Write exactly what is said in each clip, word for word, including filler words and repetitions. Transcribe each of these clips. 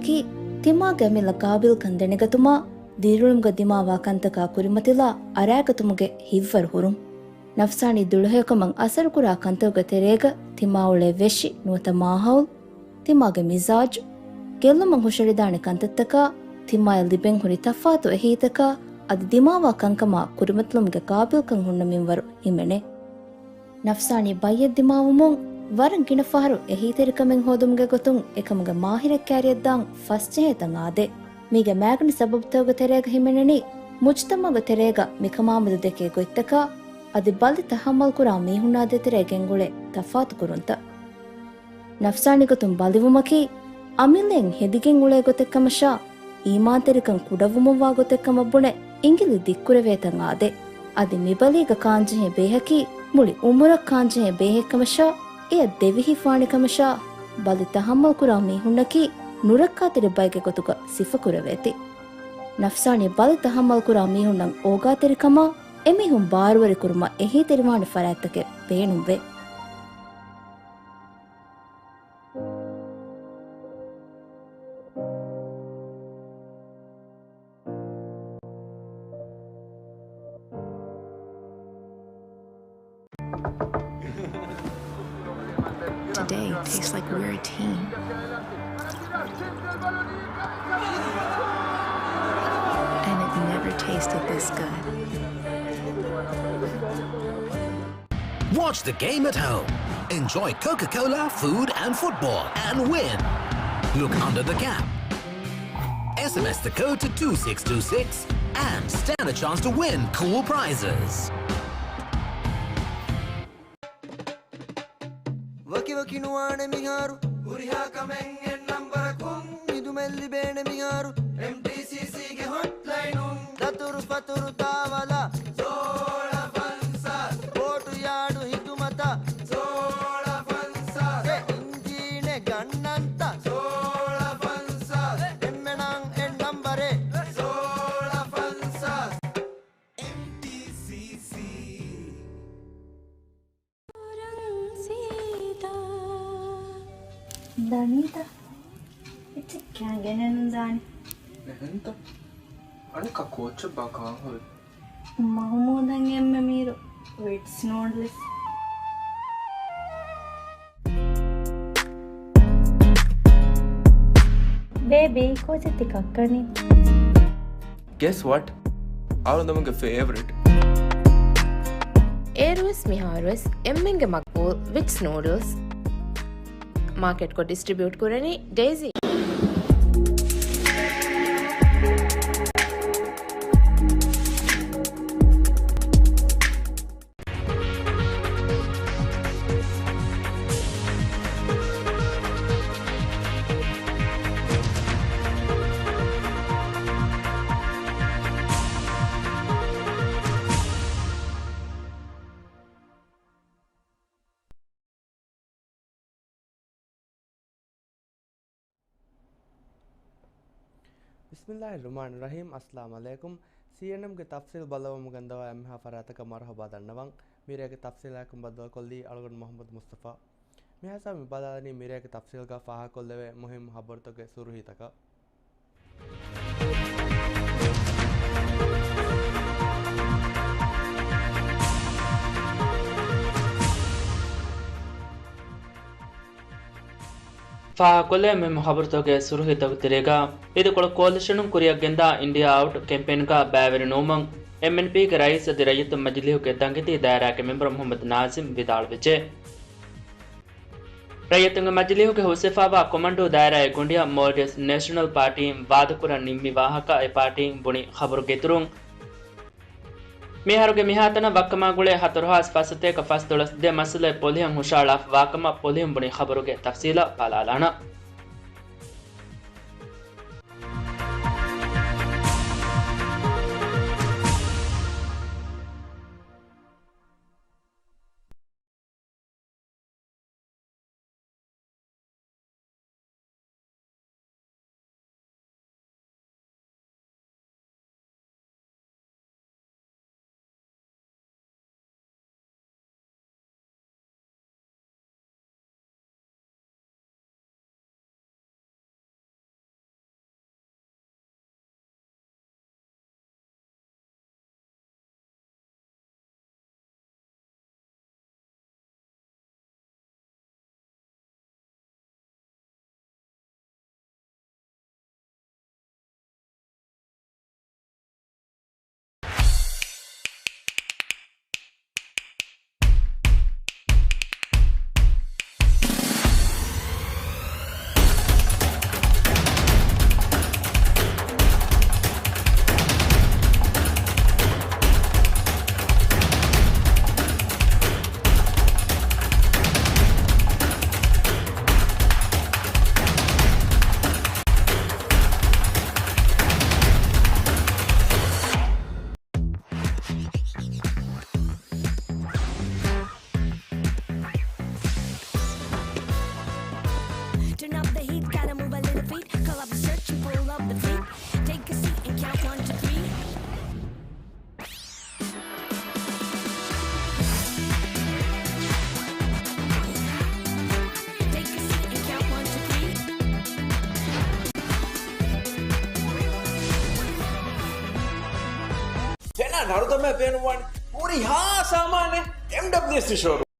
ކީ، ތިމާގެ އަމިއްލަ ގާބިލްކަން ދެނެގަތުމާ، ދިރިއުޅުމުގަ ދިމާވާ ކަންތަކާ ކުރިމަތިލާ އަރާގަތުމުގެ ހިތްވަރު ހުރުން. ނަފްސާނީ ދުޅަހެޔޮކަމަށް އަސަރުކުރާ ކަންތަކުގެ ތެރޭގަ ތިމާއުޅޭ ވެށި ނުވަތަ މާހައުލް، ތިމާގެ މިޒާޖު، ގެއްލުމަށް ހުށަހެޅިދާނެ ކަންތައްތަކާ، ތިމާޔަށް ލިބެން ހުރި ތަފާތު އެހީތަކާ، އަދި ދިމާވާ ކަންކަމާ ކުރިމަތިލުމުގެ ގާބިލްކަން ހުންނަ މިންވަރު ހިމެނޭ. ނަފްސާނީ ބައްޔަށް ދިމާވުމުން ވަރަށް ގިނަ ފަހަރު އެހީތެރިކަމެއް ހޯދުމުގެ ގޮތުން އެކަމުގެ މާހިރެއް ކާރިއަށްދާން ފަސްޖެހޭތަން އާދޭ. މީގެ މައިގަނޑު ސަބަބުތަކުގެ ތެރޭގަ ހިމެނެނީ، މުޖްތަމަޢުގެ ތެރޭގަ މިކަމާމެދު ދެކޭ ގޮތްތަކާ، އަދި ބަލި ތަޙައްމަލްކުރާ މީހުންނާ ދޭތެރޭ ގެންގުޅޭ ތަފާތު ކުރުންތައް. ނަފްސާނީ ގޮތުން ބަލިވުމަކީ، އަމިއްލައިން ހެދިގެން އުޅޭ ގޮތެއްކަމަށާ، އީމާންތެރިކަން ކުޑަވުމަށްވާ ގޮތެއްކަމަށް ބުނެ، އިނގިލި ދިއްކުރެވޭތަން އާދޭ. އަދި މިބަލީގަ ކާންޖެހޭ ބޭހަކީ، މުޅި އުމުރަށް ކާންޖެހޭ ބޭހެއްކަމަށާ، އެޔަށް ދެވިހިފާނެކަމަށާ، ބަލި ތަޙައްމަލްކުރާ މީހުންނަކީ، ނުރައްކާތެރި ބައެއްގެ ގޮތުގަ ސިފަކުރެވޭތީ. ނަފްސާނީ ބަލި ތަޙައްމަލްކުރާ މީހުންނަށް އޯގާތެރިކަމާ، އެމީހުން ބާރުވެރިކުރުމަށް އެހީތެރިވާނެ ފަރާތްތަކެއް ބޭނުންވޭ. Today tastes like we're a team. And it never tasted this good. Watch the game at home. Enjoy Coca-Cola, food and football and win. Look under the cap. S M S the code to two six two six and stand a chance to win cool prizes. ވަކިވަކި ނުވާނެ މިހާރު. ހުރިހާ ކަމެއް އެއް ނަންބަރަކުން. މިދުމެއް ލިބޭނެ މިހާރު. އެމްޓީސީސީގެ ހޮޓްލައިނުން. ދަތުރު ފަތުރު ތާވަލާ. ސޯޅަ ފަންސާސް. ބޯޓު ޔާޑު ހިދުމަތަށް. ސޯޅަ ފަންސާސް. އެ އިންޖީނެއް ގަންނަންތަ؟ ސޯޅަ ފަންސާސް. އެންމެނަށް އެއް ނަންބަރެއް. ސޯޅަ ފަންސާސް. އެމްޓީސީސީ. ދަނީތަ؟ އެއްޗެއް ކައި ގެނެއްނު ދާނެ. އެހެންތަ؟ އަނެއްކާ ކޯއްޗެއްބާ ކާން ހުރީ؟ މަހުމޫދަށް އެންމެ މީރު ވިޓްސް ނޫޑްލްސް. ބޭބީ، ކޯޗެއް ތި ކައްކަނީ؟ Guess what? އަޅުގަނޑުމެންގެ ފޭވަރިޓް. އޭރުވެސް މިހާރުވެސް އެންމެންގެ މަގްބޫލް ވިޓްސް ނޫޑްލްސް. މާކެޓްކޮށް ޑިސްޓްރިބިއުޓް ކުރަނީ ޑެއިސީ. ބިސްމިއްލާހިއްރަޙްމާނިއްރަޙީމް. އައްސަލާމު ޢަލައިކުމް. ސީއެންއެމްގެ ތަފްސީލް ބައްލަވަމުން ގެންދަވާ އެންމެހާ ފަރާތަކަށް މަރުޙަބާ ދަންނަވަން. މިރޭގެ ތަފްސީލާއެކު ބައްދަލުކޮށްލީ އަޅުގަނޑު މުޙައްމަދު މުޞްޠަފާ. މިހާތާ މި ބަލާލަނީ މިރޭގެ ތަފްސީލްގަ ފާހަގަކޮށްލެވޭ މުހިއްމު ޚަބަރުތަކުގެ ސުރުޚީތަކަށް. ފާހަގަކޮށްލެވޭ މުހިއްމު ޚަބަރުތަކުގެ ސުރުޚީތަކުގެ ތެރޭގަ، އިދިކޮޅު ކޯލިޝަނުން ކުރިއަށްގެންދާ އިންޑިއާ އައުޓް ކެމްޕޭންގަ ބައިވެރި ނުވުމުން އެމްއެންޕީގެ ރައީސް އަދި ރައްޔިތުން މަޖިލީހުގެ ތަންކީދީ ދާއިރާގެ މެމްބަރު މުޙައްމަދު ނާޒިމް ވިދާޅުވެއްޖެ. ރައްޔިތުންގެ މަޖިލީހުގެ ހުސްވެފާވާ ކޮމަންޑޫ ދާއިރާއެއް ގޮނޑިއަށް މޯލްޑިވްސް ނޭޝަނަލް ޕާޓީން ވާދަކުރަން ނިންމި ވާހަކަ އެ ޕާޓީން ބުނި ޚަބަރުގެ އިތުރުން، މިއަހަރުގެ މިހާތަނަށް ވައްކަމާ ގުޅޭ ހަތަރު ހާސް ފަސް ސަތޭކަ ފަސްދޮޅަސް ދެ މައްސަލައެއް ޕޮލިހަށް ހުށަހަޅާފަ ވާކަމަށް ޕޮލިހުން ބުނި ޚަބަރުގެ ތަފްސީލަށް ބަލާލާނަން. Stretch and pull up the feet. Take a seat and count one to three. Take a seat and count one to three. ޖެނާ ނަރުދަމާ ބޭނުންވާނެ ހުރިހާ ސާމާނެއް އެމްޑަބްލިއުއެސް ޝޯރޫމް.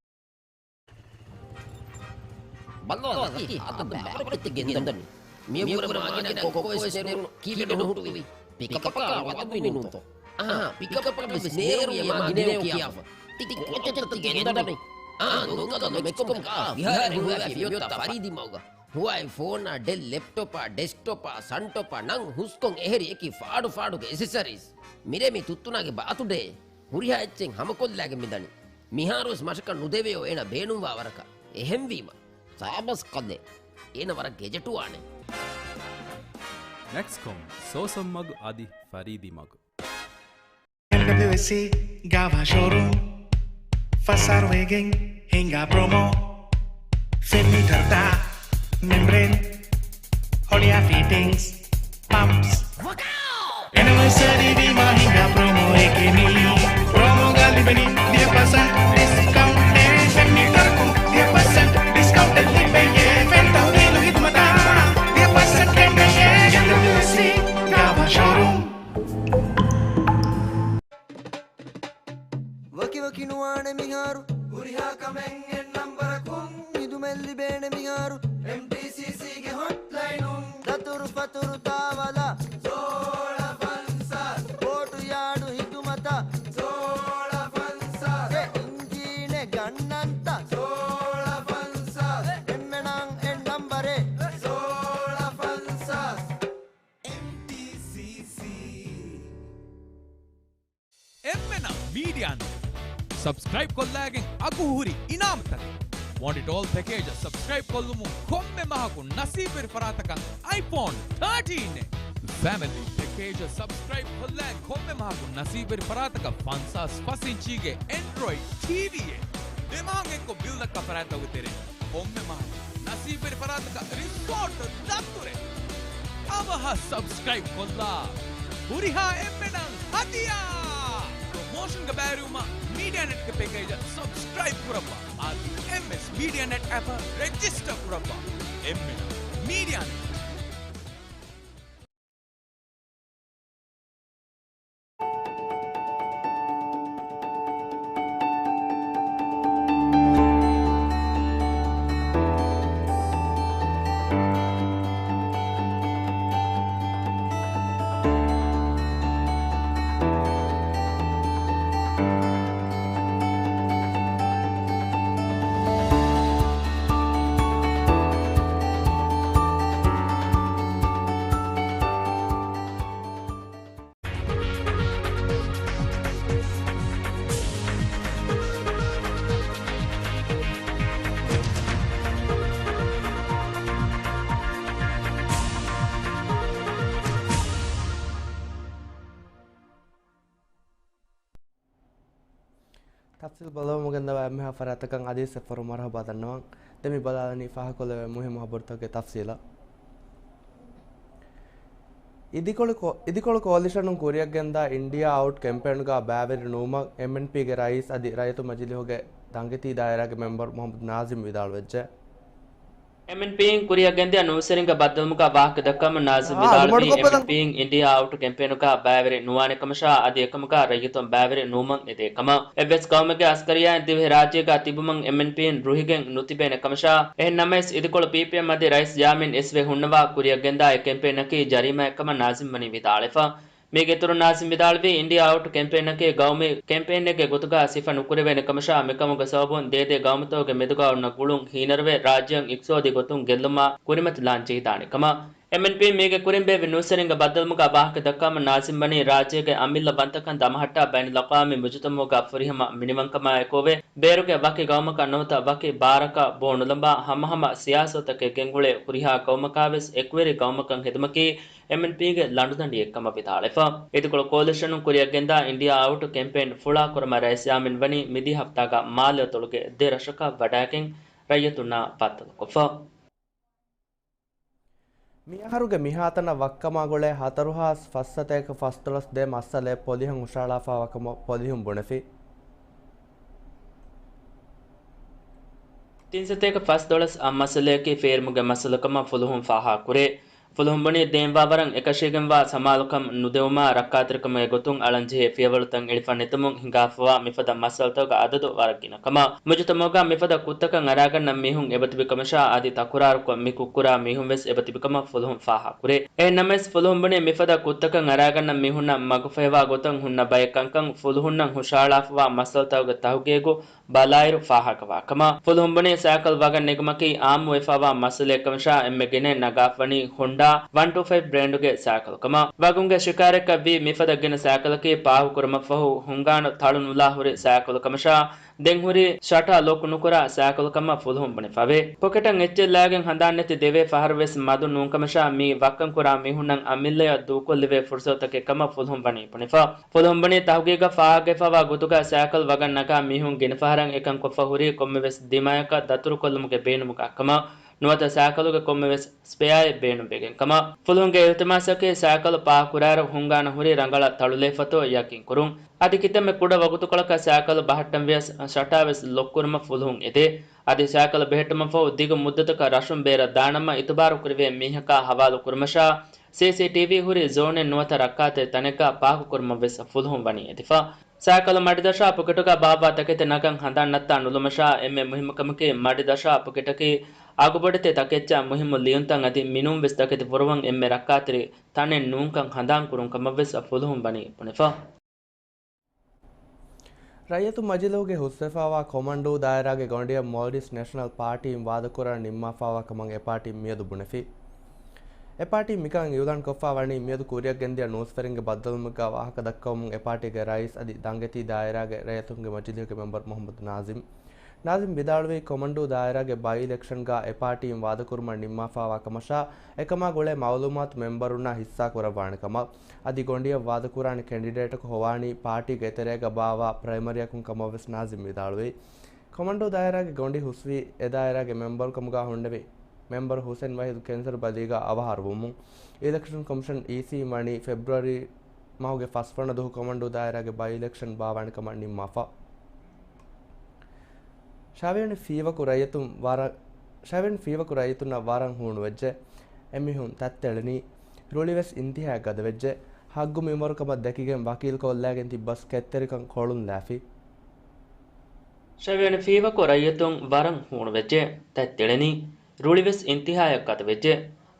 ބައްލަވާ ލަކީ ހާދަ ބައިވަރު ކައްތެއް ގެންދަނީ. މިއުކުރެ މާ ގިނަ ކޮއްކޮވެސް ނެރުނު ކީއްވެ ނުހުއްޓުވީ؟ ޕިކަޕަކާ ވަދަބި ނޫންތޯ؟ އަހާ، ޕިކަޕަކަށް ވެސް ނޭރު އެ މާ ގިނައެއް ކިޔާފަ. ތި ކޮއްޗެއްތަ ތި ގެންދަނީ؟ އާ، ދޮންކަލަ މެކްސްކޮމްގާ ފިހާރަ ހުރާފި މިއޮތްތަ ފަރީދީ މަގުގަ. ހުވާއި ފޯނާ، ޑެލް ލެޕްޓޮޕާ، ޑެސްކްޓޮޕާ، ސަންޓޮޕާ ނަން ހުސްކޮން އެހެރި އެކި ފާޑު ފާޑުގެ އެސެސަރީސް. މިރޭ މި ތުއްތުނާގެ ބާތުޑޭ. ހުރިހާ އެއްޗެއް ހަމަކޮށްލާގެން މިދަނީ. މިހާރުވެސް މަށަކަށް ނުދެވެޔޯ އޭނަ ބޭނުންވާ ވަރަކަށް. އެހެންވީމަ، ސާބަސް ކަލޭ. އޭނަ ވަރަށް ގެޖެޓުވާނެ. މެކްސްކޮމް، ސޯސަން މަގު އަދި ފަރީދީ މަގު. އެމްޑަބްލިއުއެސްސީ ގާވާ ޝޯރޫމް. ފަސް އަހަރު ވެގެން ހިނގާ ޕްރޮމޯ. ފެން މީޓަރުތައް، މެމްބްރޭން، ހޮޅިއާ ފިޓިންގްސް، ޕަމްޕްސް. އެނިވަރސަރީ ވީމާ ހިނގާ ޕްރޮމޯއެކޭ މީ. ޕްރޮމޯގަ ލިބެނީ ދިހަ ޕަސެންޓް ޑިސްކައުންޓެއް. ފެން މީޓަރަކުން ދިހަ ޕަސެންޓް ޑިސްކައުންޓެއް ލިބެޔޭ. ފެން ތަހުލީލު ހިދުމަތާ ދިހަ ޕަސެންޓް ކެނޑެޔޭ. އެމްޑަބްލިއުއެސްސީ ގާވާ ޝޯރޫމް. ވަކިވަކި ނުވާނެ މިހާރު. ހުރިހާ ކަމެއް އެއް ނަންބަރަކުން. ހިދުމަތް ލިބޭނެ މިހާރު. އެމްޓީސީސީގެ ހޮޓްލައިނުން. ދަތުރު ފަތުރު ތާވަލާ. ސޯޅަ ފަންސާސް. ބޯޓު ޔާޑު ހިދުމަތަށް. ސޯޅަ ފަންސާސް. އެ އިންޖީނެއް ގަންނަންތަ. ސޯޅަ ފަންސާސް. އެންމެނަށް އެއް ނަންބަރެއް. ސޯޅަ ފަންސާސް. އެމްޓީސީސީ. އެންމެނަށް މީޑިއާ ނެޓް ސަބްސްކްރައިބް ކޮށްލާގެން އަގު ހުރި އިނާމުތަކެއް. ވޮންޑިޓޯލް ޕެކޭޖަށް ސަބްސްކްރައިބް ކޮށްލުމުން ކޮންމެ މަހަކު ނަސީބުވެރި ފަރާތަކަށް އައިފޯން ތާޓީން އެ. ފެމިލީ ޕެކޭޖަށް ސަބްސްކްރައިބް ކޮށްލާ ކޮންމެ މަހަކު ނަސީބުވެރި ފަރާތަކަށް ފަންސާސް ފަސް އިންޗީގެ އެންޑްރޮއިޑް ޓީވީއެއް. ދެ މަހަށް އެއްކޮށް ބިލް ދައްކާ ފަރާތްތަކުގެ ތެރެއިން ކޮންމެ މަހަކު ނަސީބުވެރި ފަރާތަކަށް ރިސޯޓް ދަތުރެއް. އަވަހަށް ސަބްސްކްރައިބް ކޮށްލާ. ހުރިހާ އެންމެނަށް ހަދިޔާ! ޕްރޮމޯޝަންގަ ބައިވެރިވުމަށް މީޑިއާ ނެޓްގެ ޕެކޭޖަށް ސަބްސްކްރައިބް ކުރައްވާ. އަދި އެމްއެސް މީޑިއާ ނެޓް އެޕަށް ރެޖިސްޓަރ ކުރައްވާ. އެންމެނަށް މީޑިއާ ނެޓް. ތަފްސީލް ބަލަމުގެންދަވާ އެންމެހާ ފަރާތަކަށް އަދިވެސް އެއްފަރު މަރުހަބާ ދަންނަވަން. ދެން މި ބަލާލަނީ ފާހަގަކޮށްލެވޭ މުހިއްމު ހަބަރުތަކުގެ ތަފްސީލަށް. އިދިކޮޅު ކޯ-، އިދިކޮޅު ކޯލިޝަނުން ކުރިއަށްގެންދާ އިންޑިއާ އައުޓް ކެމްޕޭންގަ ބައިވެރި ނުވުމަށް އެމްއެންޕީގެ ރައީސް އަދި ރައްޔިތު މަޖިލީހުގެ ދަނގެތީ ދާއިރާގެ މެމްބަރު މުހައްމަދު ނާޒިމް ވިދާޅުވެއްޖެ. އެމްއެންޕީއިން ކުރިއަށްގެންދިޔަ ނޫސްވެރިންގެ ބައްދަލުވުމުގަ ވާހަކަ ދައްކަމުން ނާޒިމް ވިދާޅުވީ، އެމްއެންޕީއިން އިންޑިއާ އައުޓް ކެމްޕޭނުގަ ބައިވެރި ނުވާނެ ކަމަށާ އަދި އެކަމުގަ ރައްޔިތުން ބައިވެރި ނުވުމަށް އެދޭ ކަމަށް. އެއްވެސް ގައުމެއްގެ އަސްކަރިއްޔާއިން ދިވެހިރާއްޖޭގަ ތިބުމުން އެމްއެންޕީއިން ރުހިގެން ނުތިބޭނެ ކަމަށާ، އެހެން ނަމަވެސް އިދިކޮޅު ޕީޕީއެމް އަދި ރައީސް ޔާމީން އިސްވެ ހުންނަވާ ކުރިއަށްގެންދާ އެ ކެމްޕޭނަކީ ޖަރީމާއެއް ކަމަށް ނާޒިމް ވަނީ ވިދާޅުވެފަ. މީގެ އިތުރުން ނާޒިމް ވިދާޅުވީ، އިންޑިއާ އައުޓް ކެމްޕޭނަކީ ގައުމީ ކެމްޕޭނެއްގެ ގޮތުގަ ސިފަ ނުކުރެވޭނެ ކަމަށާ، މިކަމުގެ ސަބަބުން ދޭދޭ ގައުމުތަކުގެ މެދުގަ އޮންނަ ގުޅުން ހީނަރުވެ، ރާއްޖެއަށް އިޤްތިޞާދީ ގޮތުން ގެއްލުމާ ކުރިމަތިލާން ޖެހިދާނެ ކަމަށް. އެމްއެންޕީ މީގެ ކުރިން ބޭއްވި ނޫސްވެރިންގެ ބައްދަލުވުމުގަ ވާހަކަ ދައްކާމުން ނާޒިމް ވަނީ، ރާއްޖޭގެ އަމިއްލަ ވަންތަކަން ދަމަހައްޓާ ބައިނަލްއަޤްވާމީ މުޖުތަމަޢުގަ ފުރިހަމަ މިނިވަންކަމާއެކުވެ، ބޭރުގެ ވަކި ގައުމަކަށް ނުވަތަ ވަކި ބާރަކަށް ބޯ ނުލަނބާ ހަމަހަމަ ސިޔާސަތުތަކެއް ގެންގުޅޭ ހުރިހާ ގައުމަކާވެސް އެކުވެރި ގައުމަކަށް ހިދުމަކީ އެމްއެންޕީގެ ލަނޑުދަނޑިއެއް ކަމަށް ވިދާޅުވެފަ. އިދިކޮޅު ކޯލިޝަނުން ކުރިއަށްގެންދާ އިންޑިއާ އައުޓް ކެމްޕޭން ފުޅާކުރުމަށް ރައީސް ޔާމީން ވަނީ މިދިޔަ ހަފްތާގަ މާލެ އަތޮޅުގެ ދެ ރަށަކަށް ވަޑައިގެން ރައްޔިތުންނާ ބައްދަލުކޮށްފަ. މިއަހަރުގެ މިހާތަނަށް ވައްކަމާ ގުޅޭ ހަތަރު ހާސް ފަސްސަތޭކަ ފަސްދޮޅަސް ދޭ މައްސަލައެއް ޕޮލިހަށް ހުށަހަޅާފައިވާ ކަމަށް ޕޮލިހުން ބުނެފި. ތިންސަތޭކަ ފަސްދޮޅަސް އަށް މައްސަލަޔަކީ ފޭރުމުގެ މައްސަލަކަމަށް ފުލުހުން ފާހަގަކުރޭ. ފުލުހުން ބުނީ ދެންވާވަރަށް އެކަށީގެންވާ ސަމާލުކަން ނުދެވުމާ ރައްކާތެރިކަމުގެ ގޮތުން އަޅަންޖެހޭ ފިޔަވަޅުތައް އެޅިފަ ނެތުމުން ހިނގާފައިވާ މިފަދަ މައްސަލަތަކުގެ އަދަދު ވަރަށް ގިނަކަމަށް، މުޖުތަމަޢުގަ މިފަދަ ކުށްތަކަށް އަރާގަންނަ މީހުން އެބަތިބި ކަމަށާ، އަދި ތަކުރާރުކޮށް މި ކުށްކުރާ މީހުންވެސް އެބަތިބިކަމަށް ފުލުހުން ފާހަގަކުރޭ. އެހެންނަމަވެސް، ފުލުހުން ބުނީ މިފަދަ ކުށްތަކަށް އަރާގަންނަ މީހުންނަށް މަގުފަހިވާ ގޮތަށް ހުންނަ ބައެއް ކަންކަން ފުލުހުންނަށް ހުށަހަޅާފައިވާ މައްސަލަތަކުގެ ތަހުގީގު ބަލާއިރު ފާހަގަވާ ކަމަށް. ފުލުހުން ބުނީ ސައިކަލް ވަގަށް ނެގުމަކީ އާއްމުވެފައިވާ މައްސަލައެއްކަމަށާ، އެންމެ ގިނައިން ނަގާފަނީ ހޮންޑާ ވަން ޓޫ ފައިވް ބްރޭންޑުގެ ސައިކަލު ކަމަށް. ވަގުންގެ ޝިކާރައަކަށްވީ މިފަދަ ގިނަ ސައިކަލަކީ ޕާހުކުރުމަށްފަހު ހުންގާނު ތަޅު ނުލާ ހުރި ސައިކަލު ކަމަށާ، ދެން ހުރީ ޝަޓާ ލޮކް ނުކުރާ ސައިކަލު ކަމަށް ފުލުހުން ބުނެފަވޭ. ޕޮކެޓަށް އެއްޗެއް ލާގެން ހަނދާން ނެތި ދެވޭ ފަހަރުވެސް މަދު ނޫންކަމަށާ، މީ ވައްކަން ކުރާ މީހުންނަށް އަމިއްލަޔަށް ދޫކޮށްލެވޭ ފުރުސަތުތަކެއް ކަމަށް ފުލުހުން ވަނީ ބުނެފަ. ފުލުހުން ބުނީ ތަހުގީގަށް ފާހަގަވެފައިވާ ގޮތުގަ ސައިކަލް ވަގަށް ނަގާ މީހުން ގިނަ ފަހަރަށް އެކަން ކޮށްފަ ހުރީ ކޮންމެވެސް ދިމާޔަކަށް ދަތުރުކޮށްލުމުގެ ބޭނުމުގަ ކަމަށް. ނުވަތަ ސައިކަލުގެ ކޮންމެވެސް ސްޕެއާއެއް ބޭނުންވެގެން ކަމަށް. ފުލުހުންގެ އިލްތިމާސަކީ ސައިކަލު ޕާކް ކުރާއިރު ހުންގާނަށް ހުރި ރަނގަޅަށް ތަޅުލައިފަތޯ ޔަގީންކުރުން. އަދި ކިތަންމެ ކުޑަ ވަގުތުކޮޅަކަށް ސައިކަލު ބަހައްޓަން ވިޔަސް ޝަޓާވެސް ލޮކްކުރުމަށް ފުލުހުން އެދޭ. އަދި ސައިކަލު ބެހެއްޓުމަށްފަހު ދިގު މުއްދަތަކަށް ރަށުން ބޭރަށް ދާނަމަ އިތުބާރުކުރެވޭ މީހަކާ ހަވާލުކުރުމަށާ، ސީސީޓީވީ ހުރި ޒޯނެއް ނުވަތަ ރައްކާތެރި ތަނެއްގަ ޕާކުކުރުމަށްވެސް ފުލުހުން ވަނީ އެދިފަ. ސައިކަލު މަޑިދަށާ ޕޮކެޓުގަ ބާއްވާ ތަކެތި ނަގަން ހަނދާން ނައްތާ ނުލުމަށާ، އެންމެ މުހިއްމު ކަމަކީ މަޑިދަށާ ޕޮކެޓަކީ އަގުބޮޑެތި ތަކެއްޗާ މުހިއްމު ލިޔުންތައް އަދި މިނޫންވެސް ތަކެތި ފުރުވަން އެންމެ ރައްކާތެރި ތަނެއް ނޫންކަން ހަނދާންކުރުން ކަމަށްވެސް ފުލުހުން ވަނީ ބުނެފަ. ރައްޔިތު މަޖިލީހުގެ ހުސްވެފައިވާ ކޮމަންޑޫ ދާއިރާގެ ގޮނޑިއަށް މޯލްޑިވްސް ނޭޝަނަލް ޕާޓީއިން ވާދަކުރާން ނިންމާފައިވާ ކަމަށް އެ ޕާޓީ މިއަދު ބުނެފި. އެ ޕާޓީ މިކަން އިއުލާންކޮށްފަ ވަނީ މިއަދު ކުރިއަށް ގެންދިޔަ ނޫސްވެރިންގެ ބައްދަލުވުމުގަ ވާހަކަ ދައްކަވަމުން އެ ޕާޓީގެ ރައީސް އަދި ދަނގެތީ ދާއިރާގެ ރައްޔިތުންގެ މަޖިލީހުގެ މެމްބަރު މުހައްމަދު ނާޒިމް. ނާޒިމް ވިދާޅުވީ، ކޮމަންޑޫ ދާއިރާގެ ބައި އިލެކްޝަންގަ އެ ޕާޓީއިން ވާދަކުރުމަށް ނިންމާފައިވާ ކަމަށާ، އެކަމާ ގުޅޭ މައުލޫމާތު މެމްބަރުންނާ ހިއްސާ ކުރައްވާނެ ކަމަށް. އަދި ގޮނޑިއަށް ވާދަކުރާނެ ކެންޑިޑޭޓަކު ހޮވާނީ ޕާޓީގެ އެތެރޭގަ ބާއްވާ ޕްރައިމަރީއަކުން ކަމަށްވެސް ނާޒިމް ވިދާޅުވި. ކޮމަންޑޫ ދާއިރާގެ ގޮނޑި ހުސްވީ އެ ދާއިރާގެ މެމްބަރުކަމުގަ ހުންނެވި މެމްބަރު ހުސެން ވަހީދު ކެންސަރު ބަލީގަ އަވަހާރަވުމުން. އިލެކްޝަން ކޮމިޝަން، އީސީ، ވަނީ ފެބްރުއަރީ މަހުގެ ފަސްވަނަ ދުވަހު ކޮމަންޑޫ ދާއިރާގެ ބައި އިލެކްޝަން ބާއްވާނެ ކަމަށް ނިންމާފަ. ޝަވިޔަނި ފީވަކު ރައްޔިތުން ވަރަށް، ޝަވިޔަނި ފީވަކު ރައްޔިތުންނަށް ވަރަށް ހޫނުވެއްޖެ. އެމީހުން ތައްތެޅެނީ. ރުޅިވެސް އިންތިހާއަށް ގަދަވެއްޖެ. ހައްގު މިންވަރުކަމަށް ދެކިގެން ވަކީލުކޮށްލާގެން ތިއްބަސް ކެތްތެރިކަން ކޮޅުންލާފި. ޝަވިޔަނި ފީވަކު ރައްޔިތުން ވަރަށް ހޫނުވެއްޖެ. ތައްތެޅެނީ. ރުޅިވެސް އިންތިހާއަށް ގަދަވެއްޖެ.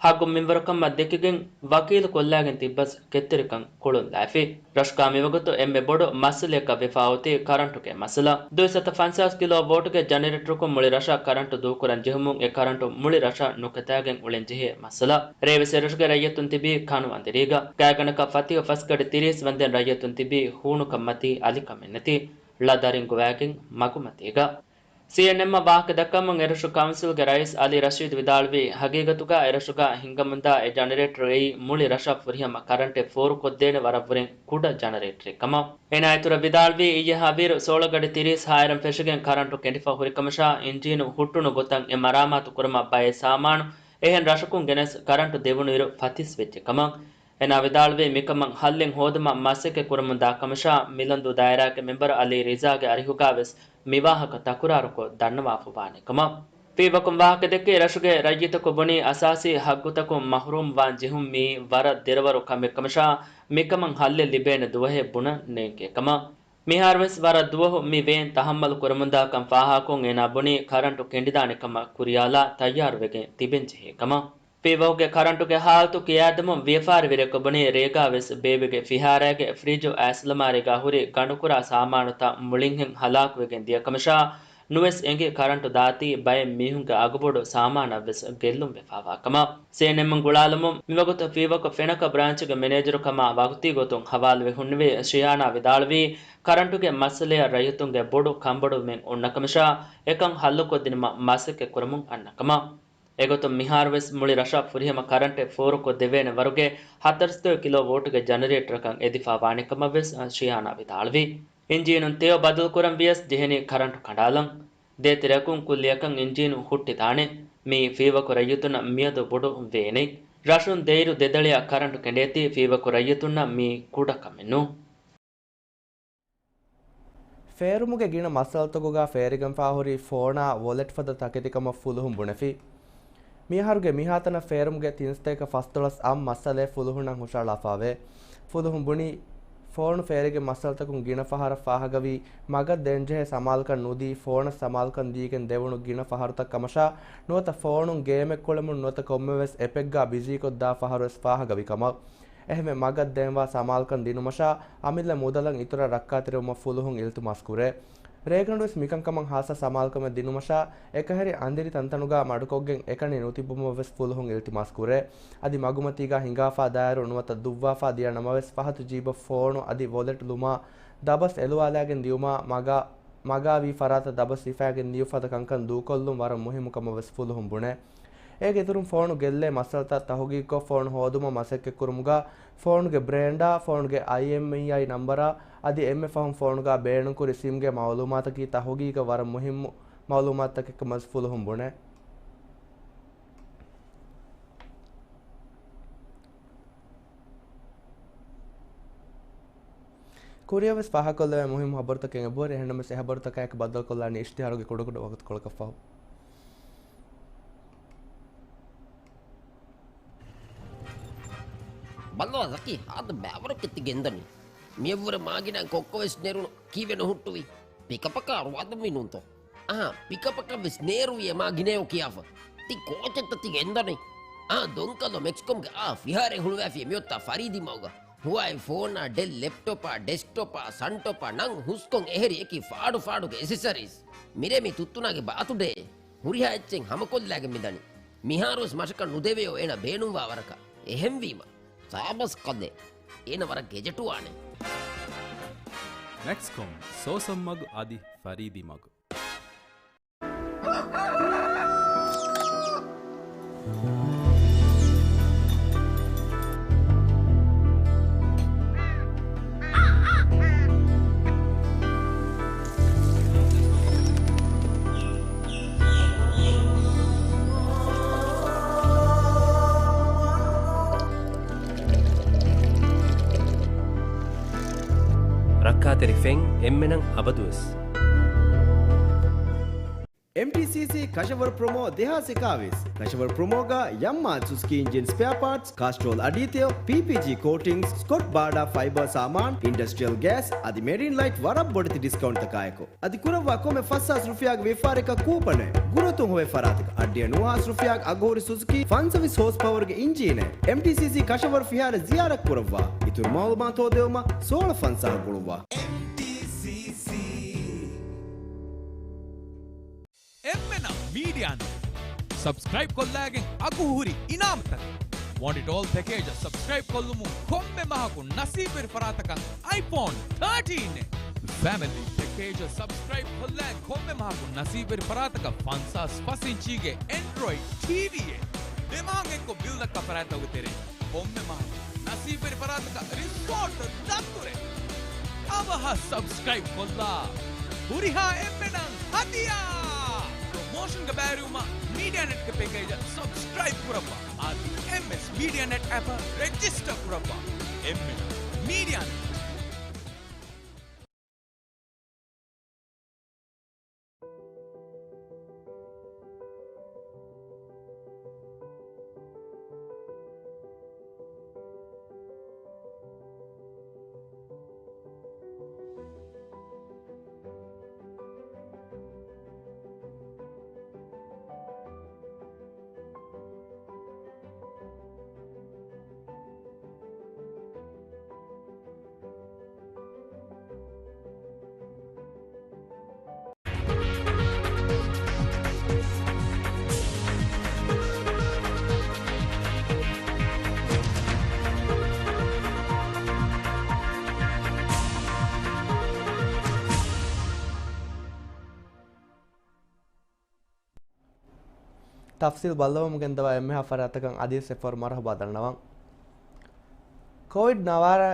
ހައްގު މިންވަރުކަމަށް ދެކިގެން ވަކީލު ކޮށްލާގެން ތިއްބަސް ކެތްތެރިކަން ކޮޅުންލާފި. ރަށުގާ މިވަގުތު އެންމެ ބޮޑު މައްސަލަޔަކަށް ވެފާ އޮތީ ކަރަންޓުގެ މައްސަލަ. ދުއިސައްތަ ފަންސާސް ކިލޯ ވޯޓުގެ ޖަނަރޭޓަރަކުން މުޅި ރަށަށް ކަރަންޓު ދޫކުރަން ޖެހުމުން އެ ކަރަންޓު މުޅި ރަށަށް ނުކަތާގެން އުޅެން ޖެހޭ މައްސަލަ. ރޭވެސް އެރަށުގެ ރައްޔިތުން ތިބީ ކަނު އަނދިރީގަ. ގާތްގަނޑަކަށް ފަތިހަ ފަސްގަޑި ތިރީސް ވަންދެން ރައްޔިތުން ތިބީ ހޫނުކަންމަތީ އަލިކަމެއްނެތި، ޅަ ދަރިން ގޮވާގެން މަގުމަތީގަ. ސީއެންއެމްއަށް ވާހަކަ ދައްކަމުން އެރަށު ކައުންސިލްގެ ރައީސް އަލީ ރަޝީދު ވިދާޅުވީ، ހަގީގަތުގަ އެރަށުގަ ހިނގަމުންދާ އެ ޖަނަރޭޓަރު އެއީ މުޅި ރަށަށް ފުރިހަމަ ކަރަންޓެއް ފޯރުކޮށްދޭނެ ވަރަށްވުރެން ކުޑަ ޖަނަރޭޓަރެއް ކަމަށް. އޭނާ އިތުރަށް ވިދާޅުވީ، އިއްޔެ ހަވީރު ސޯޅަ ގަޑި ތިރީސް ހާއިރަން ފެށިގެން ކަރަންޓު ކެނޑިފަ ހުރިކަމަށާ، އިންޖީނު ހުއްޓުނު ގޮތަށް އެ މަރާމާތު ކުރުމަށް ބައެއް ސާމާނު އެހެން ރަށަކުން ގެނެސް ކަރަންޓު ދެވުނުއިރު ފަތިސް ވެއްޖެ ކަމަށް. އޭނާ ވިދާޅުވީ، މިކަމަށް ހައްލެއް ހޯދުމަށް މަސައްކަތް ކުރަމުންދާ ކަމަށާ، މިލަންދޫ ދާއިރާގެ މެމްބަރު އަލީ ރިޒާގެ އަރިހުގާވެސް މިވާހަކަ ތަކުރާރުކޮށް ދަންނަވާފަވާނެ ކަމަށް. ފީވަކުން ވާހަކަދެއްކި، ރަށުގެ ރައްޔިތަކު ބުނީ، އަސާސީ ހައްގުތަކުން މަހުރޫމް ވާން ޖެހުން މީ ވަރަށް ދެރަވަރު ކަމެއް ކަމަށާ، މިކަމަށް ހައްލެއް ލިބޭނެ ދުވަހެއް ބުނަން ނޭނގޭ ކަމަށް. މިހާރުވެސް ވަރަށް ދުވަހު މި ވޭން ތަހައްމަލު ކުރަމުންދާކަން ފާހަގަކޮށް، އޭނާ ބުނީ، ކަރަންޓު ކެނޑިދާނެ ކަމަށް ކުރިޔާލާ ތައްޔާރުވެގެން ތިބެން ޖެހޭ ކަމަށް. ފީވަކުގެ ކަރަންޓުގެ ހާލަތު ކިޔާދެމުން ވިޔަފާރިވެރިޔަކު ބުނީ، ރޭގާވެސް ބޭބެގެ ފިހާރައިގެ ފްރިޖު އައިސްލަމާރީގާ ހުރި ގަނޑުކުރާ ސާމާނުތައް މުޅިންހެން ހަލާކުވެގެން ދިޔަ ކަމަށާ، ނުވެސް އެނގި ކަރަންޓު ދާތީ ބައެއް މީހުންގެ އަގުބޮޑު ސާމާނަށްވެސް ގެއްލުން ވެފާވާ ކަމަށް. ސީއެންއެމުން ގުޅާލުމުން މިވަގުތު ފީވަކު ފެނަކަ ބްރާންޗުގެ މެނޭޖަރު ކަމާ ވަގުތީ ގޮތުން ހަވާލުވެ ހުންނެވި ޝިޔާނާ ވިދާޅުވީ، ކަރަންޓުގެ މައްސަލަޔަށް ރައްޔިތުންގެ ބޮޑު ކަންބޮޑުވުމެއް އޮންނަ ކަމަށާ، އެކަން ހައްލުކޮށްދިނުމަށް މަސައްކަތް ކުރަމުން އަންނަ ކަމަށް. އެގޮތުން މިހާރުވެސް މުޅި ރަށަށް ފުރިހަމަ ކަރަންޓެއް ފޯރުކޮށްދެވޭނެ ވަރުގެ ހަތަރުސަތޭކަ ކިލޯ ވޯޓުގެ ޖަނަރޭޓަރަކަށް އެދިފާވާނެ ކަމަށްވެސް ޝިޔާނާ ވިދާޅުވި. އިންޖީނުން ތެޔޮ ބަދަލުކުރަން ވިޔަސް ޖެހެނީ ކަރަންޓު ކަނޑާލަން. ދޭތެރެއަކުން ކުއްލިއަކަށް އިންޖީނު ހުއްޓިދާނެ. މީ ފީވަކު ރައްޔިތުންނަށް މިއަދު ބޮޑު ވޭނެއް. ރަށުން ދެއިރު ދެދަޅިއަށް ކަރަންޓު ކެނޑޭތީ ފީވަކު ރައްޔިތުންނަށް މީ ކުޑަކަމެއް ނޫން. ފޭރުމުގެ ގިނަ މައްސަލަތަކުގަ ފޭރިގެންފާހުރި ފޯނާ ވޮލެޓް ފަދަ ތަކެތިކަމަށް ފުލުހުން ބުނެފި. މިއަހަރުގެ މިހާތަނަށް ފޭރުމުގެ ތިން ސަތޭކަ ފަސްދޮޅަސް އަށް މައްސަލައެއް ފުލުހުންނަށް ހުށަހަޅާފައެވެ. ފުލުހުން ބުނީ، ފޯނު ފޭރިގެން މައްސަލަތަކުން ގިނަ ފަހަރަށް ފާހަގަވީ، މަގަށް ދޭންޖެހޭ ސަމާލުކަން ނުދީ، ފޯނަށް ސަމާލުކަން ދީގެން ދެވުނު ގިނަ ފަހަރުތައް ކަމަށާ، ނުވަތަ ފޯނުން ގޭމެއް ކުޅެމުން ނުވަތަ ކޮންމެވެސް އެޕެއްގަ ބިޒީކޮށްދާ ފަހަރުވެސް ފާހަގަވި ކަމަށް. އެހެންވެ، މަގަށް ދޭންވާ ސަމާލުކަން ދިނުމަށާ، އަމިއްލަ މުދަލަށް އިތުރަށް ރައްކާތެރިވުމަށް ފުލުހުން އިލްތިމާސް ކުރޭ. ރޭގަނޑުވެސް މިކަންކަމަށް ހާއްސަ ސަމާލުކަމެއް ދިނުމަށާ، އެކަހެރި އަނދިރި ތަންތަނުގަ މަޑުކޮށްގެން އެކަނި ނުތިބުމަށްވެސް ފުލުހުން އިލްތިމާސް ކުރޭ. އަދި މަގުމަތީގަ ހިނގާފަ ދާއިރު ނުވަތަ ދުއްވާފަ ދިޔަ ނަމަވެސް ފަހަތު ޖީބަށް ފޯނު އަދި ވޮލެޓް ލުމާ ދަބަސް އެލުވާލާގެން ދިޔުމާ މަގާ، މަގާވީ ފަރާތަށް ދަބަސް ހިފާގެން ދިޔު ފަދަ ކަންކަން ދޫކޮށްލުން ވަރަށް މުހިއްމު ކަމަށްވެސް ފުލުހުން ބުނޭ. އޭގެ އިތުރުން ފޯނު ގެއްލޭ މައްސަލަތައް ތަހުގީގުކޮށް، ފޯނު ހޯދުމަށް މަސައްކަތްކުރުމުގަ، ފޯނުގެ ބްރޭންޑާ، ފޯނުގެ އައިއެމްއީއައި ނަންބަރާ އަދި އެންމެ ފަހުން ފޯނުގަ ބޭނުންކުރި ސިމްގެ މައުލޫމާތަކީ ތަހުގީގަށް ވަރަށް މުހިއްމު މައުލޫމާތުތަކެއްކަމަށް ފުލުހުން ބުނޭ. ކުރިއަށްވެސް ފާހަގަކޮށްލެވޭ މުހިއްމު ހަބަރުތަކެއް އެބަހުރި، އެހެންނަމަވެސް އެ ހަބަރުތަކާއެކު ބައްދަލުކޮށްލާނީ އިޝްތިހާރުގެ ކުޑަކުޑަ ވަގުތުކޮޅަކަށްފަހު. ބައްލަވާ ޒަކީ، ހާދަ ބައިވަރު ކެތި ގެންދަނީ. މިއަށްވުރެ މާގިނަ ކޮއްކޮވެސް ނެރުނު ކީއްވެ ނުހުއްޓުވީ؟ ޕިކަޕަކާ ރުވާދުންވީ ނޫންތޯ؟ އަހާ، ޕިކަޕަކަށްވެސް ނޭރުވި އެ މާގިނަޔޯ ކިޔާފަ. ތި ކޯޗެއްތަ ތި ގެންދަނީ؟ އާ، ދޮންކަލޯ މެކްސްކޮމްގެ އާ ފިހާރައެއް ހުޅުވާފި މިއޮތާ ފަރީދީ މަގުގަ. ހުވާއި ފޯނާ، ޑެލް ލެޕްޓޮޕާ، ޑެސްކްޓޮޕާ، ސަންޓޮޕާ ނަން ހުސްކޮން އެހެރި އެކި ފާޑު ފާޑުގެ އެސެސަރީސް. މިރޭ މި ތުއްތުނާގެ ބާތުޑޭ. ހުރިހާ އެއްޗެއް ހަމަކޮށްލާގެން މިދަނީ. މިހާރުވެސް މަށަކަށް ނުދެވެޔޯ އޭނަ ބޭނުންވާ ވަރަކަށް. އެހެންވީމަ، ސާބަސް ކަލޭ. އޭނަ ވަރަށް ގެޖެޓުވާނެ. މެކްސްކޮމް، ސޯސަން މަގު އަދި ފަރީދީ މަގު. ރައްކާތެރި ފެން އެންމެނަށް އަބަދުވެސް. އެމްޓީސީސީ ކަށަވަރު ޕްރޮމޯ ދެހާސް އެކާވީސް. ކަށަވަރު ޕްރޮމޯގަ ޔަމްމާ ސުޒުކީ އިންޖިން ސްޕެއާ ޕާޓްސް، ކާސްޓްރޯލް އަޑީތެޔޮ، ޕީޕީޖީ ކޯޓިންގްސް، ސްކޮޓް ބާޑާ ފައިބަރ ސާމާން، އިންޑަސްޓްރިއަލް ގޭސް އަދި މެރިން ލައިޓް ވަރަށް ބޮޑެތި ޑިސްކައުންޓްތަކާއެކު. އަދި ކުރައްވާ ކޮންމެ ފަސްހާސް ރުފިޔާގެ ވިޔަފާރިއަކަށް ކޫޕަނެއް. ގުރުއަތުން ހޮވޭ ފަރާތަކަށް އަށްޑިހަ ނުވަހާސް ރުފިޔާގެ އަގުހުރި ސުޒުކީ ފަންސަވީސް ހޯސް ޕަވަރުގެ އިންޖީނެއް. އެމްޓީސީސީ ކަށަވަރު ފިހާރަ ޒިޔާރަތް ކުރައްވާ. އިތުރު މައުލޫމާތު ހޯދެވުމަށް ސޯޅަ ފަންސާހަށް ގުޅުއްވާ. އެމްޓީސީސީ. އެންމެނަށް މީޑިއާ ނެޓް ސަބްސްކްރައިބް ކޮށްލާގެން އަގުހުރި އިނާމުތަކެއް. ވޮންޓް އިޓް އޯލް ޕެކޭޖަށް ސަބްސްކްރައިބް ކޮށްލުމުން ކޮންމެ މަހަކު ނަސީބުވެރި ފަރާތަކަށް އައިފޯން ތާޓީން އެއް. ފެމިލީ ޕެކޭޖަށް ސަބްސްކްރައިބް ކޮށްލާ ކޮންމެ މަހަކު ނަސީބުވެރި ފަރާތަކަށް ފަންސާސް ފަސް އިންޗީގެ އެންޑްރޮއިޑް ޓީވީއެއް. ދެ މަހަށް އެއްކޮށް ބިލް ދައްކާ ފަރާތްތަކުގެ ތެރެއިން ކޮންމެ މަހަކު ނަސީބުވެރި ފަރާތަކަށް ރިސޯޓް ދަތުރެއް. އަވަހަށް ސަބްސްކްރައިބް ކޮށްލާ. ހުރިހާ އެންމެނަށް ހަދިޔާ! ޕްރޮމޯޝަންގެ ބައިވެރިވުމަށް މީޑިއާ ނެޓްގެ ޕެކޭޖަށް ސަބްސްކްރައިބް ކުރައްވާ. އަދި އެމްއެސް މީޑިއާ ނެޓް އެޕަށް ރެޖިސްޓަރ ކުރައްވާ. އެންމެނަށް މީޑިއާ ނެޓް. ތަފްސީލް ބައްލަވަމުން ގެންދަވާ އެންމެހާ ފަރާތްތަކަށް އަދިވެސް އެއްފަހަރު މަރުޙަބާ ދަންނަވަން. ކޯވިޑް ނަވާރަ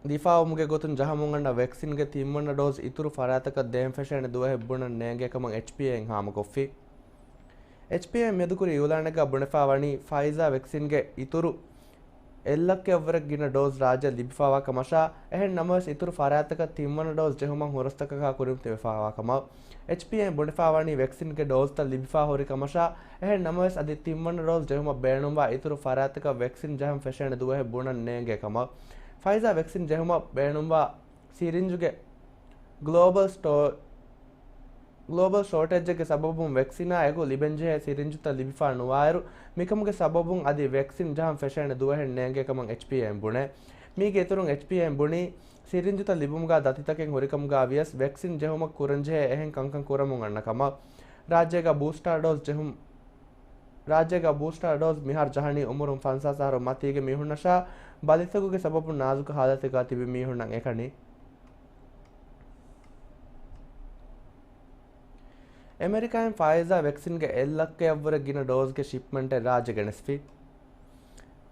ދިފާއުވުމުގެ ގޮތުން ޖަހަމުން އަންނަ ވެކްސިންގެ ތިންވަނަ ޑޯޒް އިތުރު ފަރާތަކަށް ދޭން ފެށޭނެ ދުވަހެއް ބުނަން ނޭނގޭ ކަމަށް އެޗްޕީއޭއިން ހާމަކޮށްފި. އެޗްޕީއޭ މިއަދުކުރި އިއުލާނެއްގަ ބުނެފާވަނީ ފައިޒާ ވެކްސިންގެ އިތުރު އެއްލައްކައަށްވުރެ ގިނަ ޑޯޒް ރާއްޖެ ލިބިފާވާ ކަމަށާ، އެހެން ނަމަވެސް އިތުރު ފަރާތްތަކަށް ތިންވަނަ ޑޯޒް ޖެހުމަށް ހުރަސްތަކަކާ ކުރިން ތިބެފާވާ ކަމަށް. އެޗްޕީއޭ ބުނެފާވަނީ ވެކްސިންގެ ޑޯޒްތައް ލިބިފާ ހުރި ކަމަށާ، އެހެން ނަމަވެސް އަދި ތިންވަނަ ޑޯޒް ޖެހުމަށް ބޭނުންވާ އިތުރު ފަރާތްތަކަށް ވެކްސިން ޖަހަން ފެށޭނެ ދުވަހެއް ބުނަން ނޭނގޭ ކަމަށް. ފައިޒާ ވެކްސިން ޖެހުމަށް ބޭނުންވާ ސިރިންޖުގެ ގްލޯބަލް ސްޓޯ-، ގްލޯބަލް ޝޯޓޭޖެއްގެ ސަބަބުން ވެކްސިނާ އެކު ލިބެންޖެހޭ ސިރިންޖުތައް ލިބިފާ ނުވާއިރު، މިކަމުގެ ސަބަބުން އަދި ވެކްސިން ޖަހަން ފެށޭނެ ދުވަހެއް ނޭނގޭ ކަމަށް އެޗްޕީއޭއިން ބުނޭ. މީގެ އިތުރުން އެޗްޕީއޭއިން ބުނީ، ސިރިންޖުތައް ލިބުމުގާ ދަތިތަކެއް ހުރިކަމުގާ ވިޔަސް، ވެކްސިން ޖެހުމަށް ކުރަންޖެހޭ އެހެން ކަންކަން ކުރަމުން އަންނަ ކަމަށް. ރާއްޖޭގަ ބޫސްޓާ ޑޯޒް ޖެހުން، ރާއްޖޭގަ ބޫސްޓާ ޑޯޒް މިހާރު ޖަހަނީ އުމުރުން ފަންސާސް އަހަރު މަތީގެ މީހުންނަށާ، ބަލިތަކުގެ ސަބަބުން ނާޒުކު ހާލަތެއްގަ ތިބި މީހުންނަށް އެކަނި. އެމެރިކާއިން ފައިޒާ ވެކްސިންގެ އެއްލައްކައަށްވުރެ ގިނަ ޑޯޒްގެ ޝިޕްމަންޓެއް ރާއްޖެ ގެނެސްފި.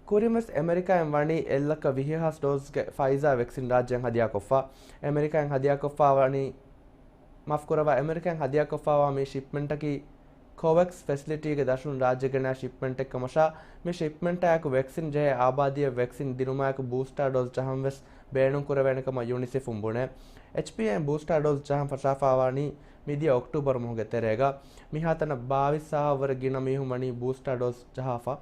ކުރިންވެސް އެމެރިކާއިން ވަނީ އެއްލައްކަ ވިހި ހާސް ޑޯޒްގެ ފައިޒާ ވެކްސިން ރާއްޖެއަށް ހަދިޔާކޮށްފަ. އެމެރިކާއިން ހަދިޔާކޮށްފަ ވަނީ، މާފުކުރައްވާ، އެމެރިކާއިން ހަދިޔާކޮށްފަވާ މި ޝިޕްމަންޓަކީ ކޮވެކްސް ފެސިލިޓީގެ ދަށުން ރާއްޖެ ގެނައި ޝިޕްމަންޓެއް ކަމަށާ، މި ޝިޕްމަންޓާއެކު ވެކްސިން ޖެހޭ އާބާދީއަށް ވެކްސިން ދިނުމާއެކު ބޫސްޓާ ޑޯޒް ޖަހަން ވެސް ބޭނުން ކުރެވޭނެ ކަމަށް ޔުނިސެފުން ބުނޭ. އެޗްޕީއޭއިން ބޫސްޓާ ޑޯޒް ޖަހަން ފަށާފާވާނީ މިދިޔަ އޮކްޓޫބަރު މަހުގެ ތެރޭގަ. މިހާތަނަށް ބާވީސް އަހަށްވުރެ ގިނަ މީހުން ވަނީ ބޫސްޓާ ޑޯޒް ޖަހާފަ.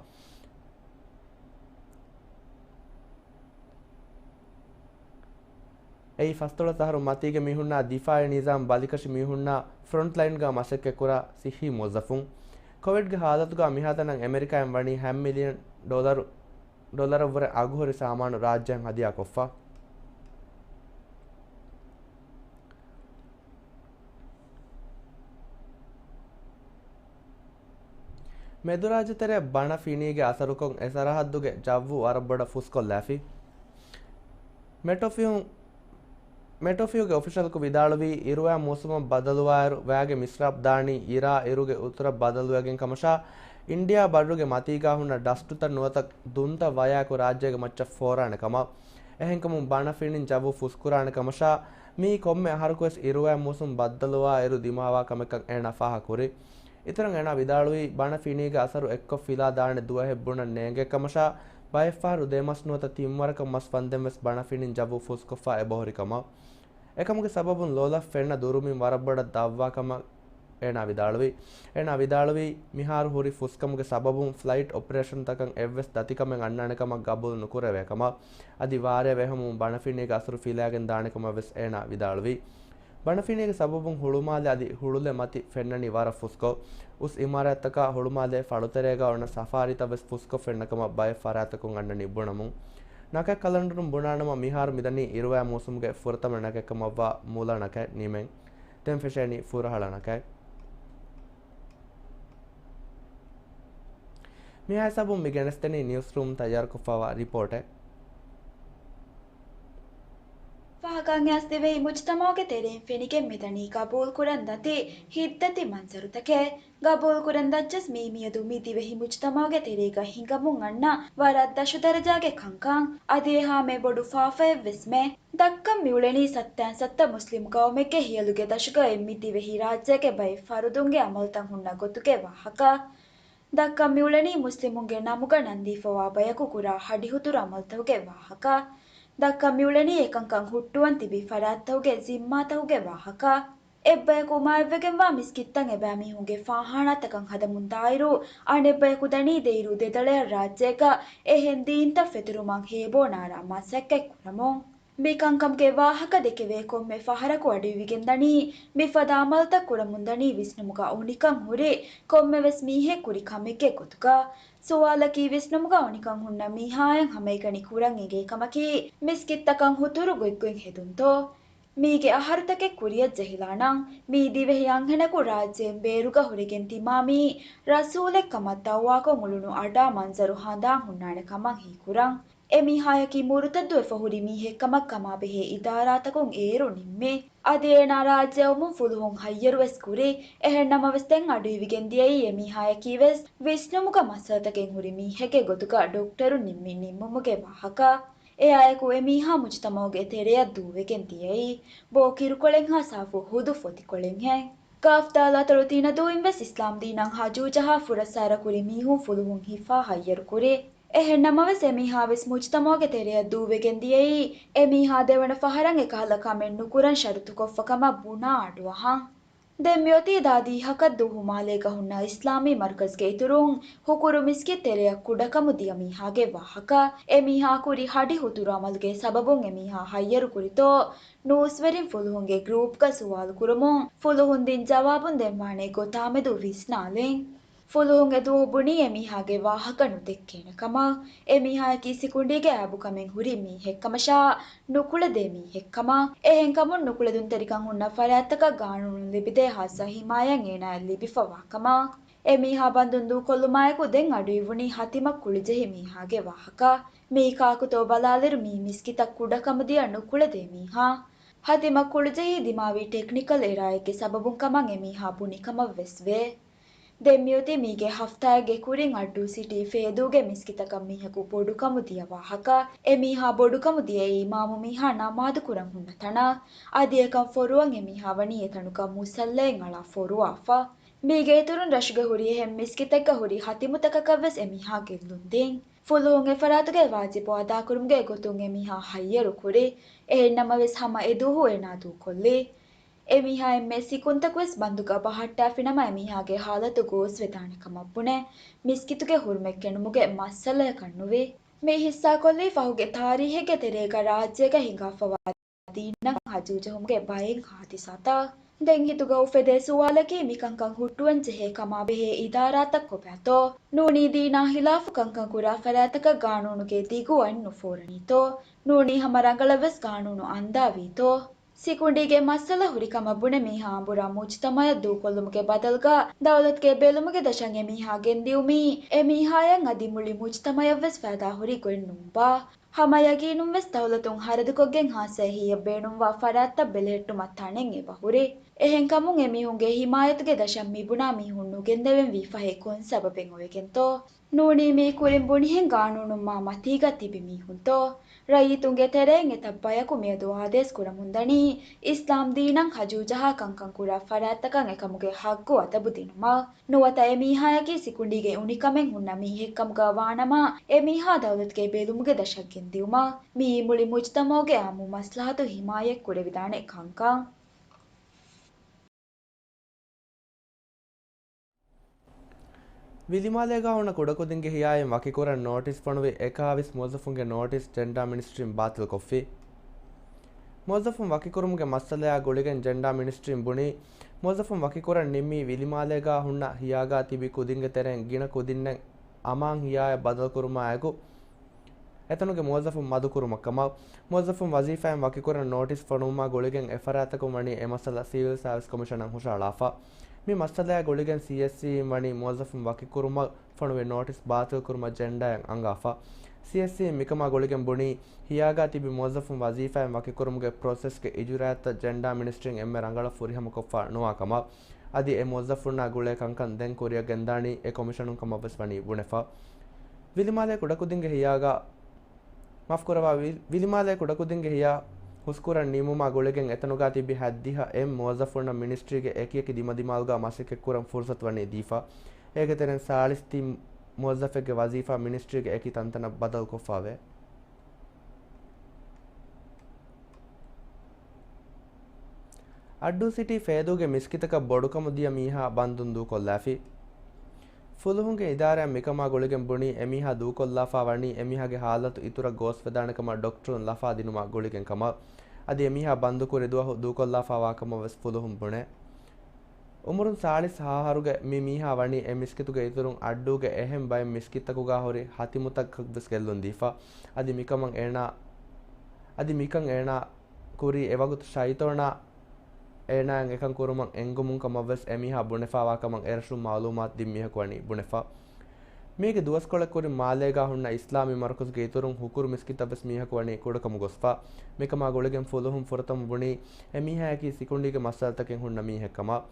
އެއީ ފަސްދޮޅަސް އަހަރު މަތީގެ މީހުންނާ ދިފާއީ ނިޒާމް ބަލިކަށި މީހުންނާ ފްރޮންޓްލައިންގަ މަސައްކަތްކުރާ ސިއްހީ މުވައްޒަފުން. ކޮވިޑްގެ ހާލަތުގަ މިހާތަނަށް އެމެރިކާއިން ވަނީ ހަ މިލިއަން ޑޮލަރު، ޑޮލަރަށްވުރެ އަގުހުރި ސާމާނު ރާއްޖެއަށް ހަދިޔާކޮށްފަ. މެދުރާއްޖެތެރެއަށް ބަނަ ފިނީގެ އަސަރުކޮށް، އެ ސަރަހައްދުގެ ޖައްވު ވަރަށް ބޮޑަށް ފުސްކޮށްލާފި. މެޓޮފިއު، މެޓޮފިއުގެ އޮފިޝަލަކު ވިދާޅުވީ، އިރުވާ މޫސުމަށް ބަދަލުވާއިރު، ވައިގެ މިސްރާބް ދާނީ އިރާ އިރުގެ އުތުރަށް ބަދަލުވެގެން ކަމަށާ، އިންޑިއާ ބައްރުގެ މަތީގާ ހުންނަ ޑަސްޓުތައް ނުވަތަ ދުންތައް ވަޔާއެކު ރާއްޖޭގެ މައްޗަށް ފޯރާނެ ކަމަށް. އެހެންކަމުން ބަނަ ފިނިން ޖައްވު ފުސްކުރާނެ ކަމަށާ، މިއީ ކޮންމެ އަހަރަކުވެސް އިރުވާ މޫސުން ބައްދަލުވާއިރު ދިމާވާ ކަމެއްކަން އޭނާ ފާހަގަކުރި. އިތުރަށް އޭނާ ވިދާޅުވީ، ބަނަ ފިނީގެ އަސަރު އެއްކޮށް ފިލާ ދާނެ ދުވަހެއް ބުނަން ނޭނގޭ ކަމަށާ، ބައެއްފަހަރު ދެމަސް ނުވަތަ ތިން ވަރަކަށް މަސް ވަންދެން ވެސް ބަނަ ފިނިން ޖައްވު ފުސްކޮށްފަ އެބަހުރި ކަމަށް. އެކަމުގެ ސަބަބުން ލޮލަށް ފެންނަ ދުރުމިން ވަރަށް ބޮޑަށް ދަށްވާ ކަމަށް އޭނާ ވިދާޅުވި. އޭނާ ވިދާޅުވީ، މިހާރު ހުރި ފުސްކަމުގެ ސަބަބުން ފްލައިޓް އޮޕަރޭޝަންތަކަށް އެއްވެސް ދަތިކަމެއް އަންނާނެ ކަމަށް ގަބޫލު ނުކުރެވޭ ކަމަށް. އަދި ވާރޭ ވެހުމުން ބަނަފިނީގެ އަސަރު ފިލާގެން ދާނެ ކަމަށް ވެސް އޭނާ ވިދާޅުވި. ބަނަފިނީގެ ސަބަބުން ހުޅުމާލެ އަދި ހުޅުލެ މަތި ފެންނަނީ ވަރަށް ފުސްކޮށް. އުސް އިމާރާތްތަކާ ހުޅުމާލޭ ފަޅުތެރޭގަ އޮންނަ ސަފާރީތައް ވެސް ފުސްކޮށް ފެންނަ ކަމަށް ބައެއް ފަރާތްތަކުން އަންނަނީ ބުނަމުން. ނަކަތް ކަލަނޑަރުން ބުނާނަމަ، މިހާރު މިދަނީ އިރުވާ މޫސުމުގެ ފުރަތަމަ ނަކަތްކަމަށްވާ މުލަނަކަތް ނިމެން. ދެން ފެށޭނީ ފުރަހަޅަ ނަކަތް. މިހާ ހިސާބުން މި ގެނެސްދެނީ ނިއުސްރޫމް ތައްޔާރުކޮށްފައިވާ ރިޕޯޓެއް. ފަހަކަށް އައިސް ދިވެހި މުޖުތަމަޢުގެ ތެރެއިން ފެނިގެން މިދަނީ ގަބޫލުކުރަން ދަތި ހިތްދަތި މަންޒަރުތަކެއް. ގަބޫލުކުރަން ދައްޗަސް މީ މިއަދު މި ދިވެހި މުޖުތަމަޢުގެ ތެރޭގަ ހިނގަމުން އަންނަ ވަރަށް ދަށު ދަރަޖާގެ ކަންކަން. އަދި އެހާމެ ބޮޑު ފާފައެއްވެސްމެ. ދައްކަން މިއުޅެނީ ސައްތައިން ސައްތަ މުސްލިމް ގައުމެއްގެ ހިޔަލުގެ ދަށުގައި މި ދިވެހި ރާއްޖޭގެ ބައެއް ފަރުދުންގެ އަމަލުތައް ހުންނަ ގޮތުގެ ވާހަކަ. ދައްކަން މިއުޅެނީ މުސްލިމުންގެ ނަމުގަ ނަންދީފަވާ ބަޔަކު ކުރާ ހަޑިހުތުރު އަމަލުތަކުގެ ވާހަކަ. ދައްކަން މިއުޅެނީ އެކަންކަން ހުއްޓުވަން ތިބި ފަރާތްތަކުގެ ޒިންމާތަކުގެ ވާހަކަ. އެއްބަޔަކު މާތްވެގެންވާ މިސްކިތްތައް އެބައިމީހުންގެ ފާޚާނާތަކަށް ހަދަމުން ދާއިރު، އަނެއްބަޔަކު ދަނީ ދޭއިރު ދެދަޅަޔަށް ރާއްޖޭގަ އެހެން ދީންތައް ފެތުރުމަށް ހޭބޯ ނާރާ މަސައްކަތް ކުރަމުން. މި ކަންކަމުގެ ވާހަކަ ދެކެވޭ ކޮންމެ ފަހަރަކު އަޑުއިވިގެންދަނީ، މިފަދަ އަމަލުތައް ކުރަމުންދަނީ ވިސްނުމުގަ އުނިކަން ހުރި ކޮންމެވެސް މީހެއް ކުރި ކަމެއްގެ ގޮތުގަ. ސުވާލަކީ ވިސްނުމުގަ އުނިކަން ހުންނަ މީހާއަށް ހަމައެކަނި ކުރަން އެނގޭ ކަމަކީ، މިސްކިތްތަކަށް ހުތުރު ގޮތްގޮތް ހެދުންތޯ؟ މީގެ އަހަރުތަކެއް ކުރިއަށް ޖެހިލާނަން، މީ ދިވެހި އަންހެނަކު ރާއްޖޭން ބޭރުގަ ހުރެގެން ތިމާމީ ރަސޫލެއް ކަމަށް ދައުވާކޮށް އުޅުނު އަޑާ މަންޒަރު ހަނދާން ހުންނާނެ ކަމަށް ހީކުރަން. އެ މީހާޔަކީ މުރުތައްދުވެފަ ހުރި މީހެއް ކަމަށް ކަމާބެހޭ އިދާރާތަކުން އޭރު ނިންމި. އަދި އޭނާ ރާއްޖެއައުމުން ފުލުހުން ހައްޔަރުވެސް ކުރި. އެހެން ނަމަވެސް ދެން އަޑުއިވިގެން ދިޔައީ އެ މީހާޔަކީވެސް ވިސްނުމުގަ މައްސަލަތަކެއް ހުރި މީހެއްގެ ގޮތުގަ ޑޮކްޓަރު ނިންމި ނިންމުމުގެ ވާހަކަ. އެއާއެކު އެ މީހާ މުޖުތަމަޢުގެ ތެރެއަށް ދޫވެގެން ދިޔައީ ބޯ ކިރުކޮޅެއްހާ ސާފު ހުދު ފޮތިކޮޅެއްހެން. ކާފް ދާލާތޮޅު ތިނަދޫއިން ވެސް އިސްލާމް ދީނަށް ހަޖޫ ޖަހާ ފުރައްސާރަ ކުރި މީހުން ފުލުހުން ހިފާ ހައްޔަރު ކުރި. އެހެން ނަމަވެސް، އެމީހާ ވެސް މުޖުތަމަޢުގެ ތެރެއަށް ދޫވެގެން ދިޔައީ، އެމީހާ ދެވަނަ ފަހަރަށް އެކަހަލަ ކަމެއް ނުކުރަން ޝަރުތުކޮށްފަ ކަމަށް ބުނާ އަޑުއަހަން. ދެން މިއޮތީ ދާދީ ހަކަށް ދޫ ހުމާލޭގަ ހުންނަ އިސްލާމީ މަރުކަޒްގެ އިތުރުން، ހުކުރު މިސްކިތް ތެރެއަށް ކުޑަކަމު ދިޔަ މީހާގެ ވާހަކަ. އެމީހާ ކުރި ހަޑި ހުތުރު އަމަލުގެ ސަބަބުން އެމީހާ ހައްޔަރު ކުރިތޯ، ނޫސްވެރިން ފުލުހުންގެ ގްރޫޕްގަ ސުވާލު ކުރަމުން، ފުލުހުން ދިން ޖަވާބުން ދެންވާނެ ގޮތާމެދު ވިސްނާލިން. ފުލުހުން އެދުވަހު ބުނީ އެމީހާގެ ވާހަކަ ނުދެއްކޭނެ ކަމަށް. އެމީހާއަކީ ސިކުނޑީގެ އައިބުކަމެއް ހުރި މީހެއްކަމަށާ، ނުކުޅެދޭ މީހެއްކަމަށް. އެހެންކަމުން ނުކުޅެދުންތެރިކަން ހުންނަ ފަރާތްތަކަށް ގާނޫނުން ލިބިދޭ ހާއްސަ ހިމާޔަތް އޭނާއަށް ލިބިފަވާ ކަމަށް. އެމީހާ ބަންދުން ދޫކޮށްލުމާއެކު ދެން އަޑުއިވުނީ ހަތިމަ ކުޅިޖެހި މީހާގެ ވާހަކަ. މީ ކާކުތޯ ބަލާލިއިރު މީ މިސްކިތަށް ކުޑަކަމުދިޔަ ނުކުޅެދޭ މީހާ. ހަތިމަ ކުޅިޖެހީ ދިމާވީ ޓެކްނިކަލް އެރާއެއްގެ ސަބަބުން ކަމަށް އެމީހާ ބުނި ކަމަށް ވެސް ވޭ. ދެން މިއޮތީ މީގެ ހަފްތާއެއްގެ ކުރިން އައްޑޫ ސިޓީ ފޭދޫގެ މިސްކިތަކަށް މީހަކު ބޮޑުކަމު ދިޔަ ވާހަކަ. އެމީހާ ބޮޑުކަމު ދިޔައީ އިމާމު މީހާ ނަމާދު ކުރަން ހުންނަ ތަނަށް. އަދި އެކަން ފޮރުވަން އެމީހާ ވަނީ އެތަނުގަ މުސައްލައެއް އަޅާ ފޮރުވާފަ. މީގެ އިތުރުން ރަށުގެ ހުރި އެހެން މިސްކިތެއްގަ ހުރި ހަތިމުތަކަކަށް ވެސް އެމީހާ ގެއްލުން ދިން. ފުލުހުން އެފަރާތުގެ ވާޖިބު އަދާކުރުމުގެ ގޮތުން އެމީހާ ހައްޔަރު ކުރި. އެހެން ނަމަވެސް ހަމަ އެދުވަހު އޭނާ ދޫކޮށްލި. އެމީހާ އެންމެ ސިކުންތަކު ވެސް ބަންދުގަ ބަހައްޓާފިނަމަ އެމީހާގެ ހާލަތު ގޯސްވެދާނެ ކަމަށް ބުނެ، މިސްކިތުގެ ހުރުމަތް ކެނޑުމުގެ މައްސަލަޔަކަށް ނުވި. މި ހިއްސާކޮށްލީ ފަހުގެ ތާރީހެއްގެ ތެރޭގަ ރާއްޖޭގަ ހިނގާފަވާ ދީނަށް ހަޖޫ ޖެހުމުގެ ބައެއް ހާދިސާތައް. ދެން ހިތުގަ އުފެދޭ ސުވާލަކީ މިކަންކަން ހުއްޓުވަން ޖެހޭ ކަމާ ބެހޭ އިދާރާތައް ކޮބާތޯ؟ ނޫނީ ދީނާ ހިލާފު ކަންކަން ކުރާ ފަރާތަކަށް ގާނޫނުގެ ދިގު އަތް ނުފޯރަނީތޯ؟ ނޫނީ ހަމަ ރަނގަޅަށް ވެސް ގާނޫނު އަންދާވީތޯ؟ ސިކުނޑީގެ މައްސަލަ ހުރި ކަމަށް ބުނެ މީހާ އަނބުރާ މުޖުތަމަޢަށް ދޫކޮށްލުމުގެ ބަދަލުގަ ދައުލަތުގެ ބެލުމުގެ ދަށަށް އެމީހާ ގެންދިއުމީ އެމީހާޔަށް އަދި މުޅި މުޖުތަމަޢަށް ވެސް ފައިދާ ހުރި ގޮތް ނޫންބާ؟ ހަމަ ޔަގީނުން ވެސް ދައުލަތުން ހަރަދުކޮށްގެން ހާއްސަ އެހީއަށް ބޭނުންވާ ފަރާތްތައް ބެލެހެއްޓުމަށް ތަނެއް އެބަ ހުރި. އެހެންކަމުން އެމީހުންގެ ހިމާޔަތުގެ ދަށަށް މިބުނާ މީހުން ނުގެންދެވެން ވީ ފަހެ ކޮން ސަބަބެއް އޮވެގެންތޯ؟ ނޫނީ މީ ކުރިން ބުނިހެން ގާނޫނުން މާ މަތީގަ ތިބި މީހުންތޯ؟ ރައްޔިތުންގެ ތެރެއިން އެތައް ބަޔަކު މިއަދު އާދޭސް ކުރަމުންދަނީ، އިސްލާމް ދީނަށް ހަޖޫ ޖަހާ ކަންކަން ކުރާ ފަރާތްތަކަށް އެކަމުގެ ހައްގު އަދަބު ދިނުމަށް. ނުވަތަ އެމީހާޔަކީ ސިކުނޑީގެ އުނިކަމެއް ހުންނަ މީހެއްކަމުގަ ވާނަމަ، އެމީހާ ދައުލަތުގެ ބެލުމުގެ ދަށަށް ގެންދިއުމަށް. މިއީ މުޅި މުޖުތަމަޢުގެ އާއްމު މަސްލަހަތު ހިމާޔަތް ކުރެވިދާނެ ކަންކަން. ވިލިމާލޭގާ ހުންނަ ކުޑަކުދިންގެ ހިޔާއިން ވަކިކުރަން ނޯޓިސް ފޮނުވި އެކާވީސް މުވައްޒަފުންގެ ނޯޓިސް ޖެންޑާ މިނިސްޓްރީން ބާތިލްކޮށްފި. މުވައްޒަފުން ވަކިކުރުމުގެ މައްސަލަޔާ ގުޅިގެން ޖެންޑާ މިނިސްޓްރީން ބުނީ، މުވައްޒަފުން ވަކިކުރަން ނިންމީ ވިލިމާލޭގާ ހުންނަ ހިޔާގާ ތިބި ކުދިންގެ ތެރެއިން ގިނަ ކުދިންނެއް އަމާން ހިޔާއަށް ބަދަލުކުރުމާއެކު، އެތަނުގެ މުވައްޒަފުން މަދުކުރުމަށްކަމަށް. މުވައްޒަފުން ވަޒީފާއިން ވަކިކުރަން ނޯޓިސް ފޮނުވުމާ ގުޅިގެން އެފަރާތަކުން ވަނީ އެމައްސަލަ ސިވިލް ސާވިސް ކޮމިޝަނަށް ހުށަހަޅާފަ. މި މައްސަލަޔާ ގުޅިގެން ސީއެސްސީއިން ވަނީ މުވައްޒަފުން ވަކިކުރުމަށް ފޮނުވި ނޯޓިސް ބާތިލްކުރުމަށް ޖެންޑާއިން އަންގާފަ. ސީއެސްސީއިން މިކަމާ ގުޅިގެން ބުނީ، ހިޔާގާ ތިބި މުވައްޒަފުން ވަޒީފާއިން ވަކިކުރުމުގެ ޕްރޮސެސްގެ އިޖުރާއަތްތައް ޖެންޑާ މިނިސްޓްރީން އެންމެ ރަނގަޅަށް ފުރިހަމަކޮށްފަ ނުވާ ކަމަށް. އަދި އެ މުވައްޒަފުންނާ ގުޅޭ ކަންކަން ދެން ކުރިއަށް ގެންދާނީ އެ ކޮމިޝަނުން ކަމަށް ވެސް ވަނީ ބުނެފަ. ވިލިމާލޭ ކުޑަކުދިންގެ ހިޔާގާ، މާފުކުރައްވާ، ވި-، ވިލިމާލޭ ކުޑަކުދިންގެ ހިޔާ ހުސްކުރަން ނިންމުމާ ގުޅިގެން އެތަނުގާ ތިބި ހަތްދިހަ އެއް މުވައްޒަފުންނަށް މިނިސްޓްރީގެ އެކިއެކި ދިމަދިމާލުގާ މަސައްކަތްކުރަން ފުރުސަތު ވަނީ ދީފަ. އޭގެ ތެރެއިން ސާޅީސް ތިން މުވައްޒަފެއްގެ ވަޒީފާ މިނިސްޓްރީގެ އެކި ތަންތަނަށް ބަދަލުކޮށްފަވޭ. އައްޑޫ ސިޓީ ފޭދޫގެ މިސްކިތަކަށް ބޮޑުކަމު ދިޔަ މީހާ ބަންދުން ދޫކޮށްލާފި. ފުލުހުންގެ އިދާރާއިން މިކަމާ ގުޅިގެން ބުނީ، އެމީހާ ދޫކޮށްލާފާ ވަނީ އެމީހާގެ ހާލަތު އިތުރަށް ގޯސްވެދާނެ ކަމަށް ޑޮކްޓަރުން ލަފާ ދިނުމާ ގުޅިގެން ކަމަށް. އަދި އެމީހާ ބަންދުކުރި ދުވަހު ދޫކޮށްލާފާވާ ކަމަށް ވެސް ފުލުހުން ބުނޭ. އުމުރުން ސާޅީސް ހަ އަހަރުގެ މި މީހާ ވަނީ އެ މިސްކިތުގެ އިތުރުން އައްޑޫގެ އެހެން ބައެއް މިސްކިތްތަކުގާ ހުރި ހަތިމުތަކަށް ވެސް ގެއްލުން ދީފަ. އަދި މިކަމަށް އޭނާ، އަދި މިކަން އޭނާ ކުރީ އެވަގުތު ޝައިޠޯނާ އޭނާއަށް އެކަން ކުރުމަށް އެންގުމުން ކަމަށް ވެސް އެމީހާ ބުނެފާވާ ކަމަށް އެރަށުން މައުލޫމާތު ދިން މީހަކު ވަނީ ބުނެފަ. މީގެ ދުވަސްކޮޅެއް ކުރިން މާލޭގާ ހުންނަ އިސްލާމީ މަރުކަޒުގެ އިތުރުން ހުކުރު މިސްކިތަށް ވެސް މީހަކު ވަނީ ކުޑަކަމު ގޮސްފަ. މިކަމާ ގުޅިގެން ފުލުހުން ފުރަތަމަ ބުނީ އެމީހާއަކީ ސިކުނޑީގެ މައްސަލަތަކެއް ހުންނަ މީހެއްކަމަށް.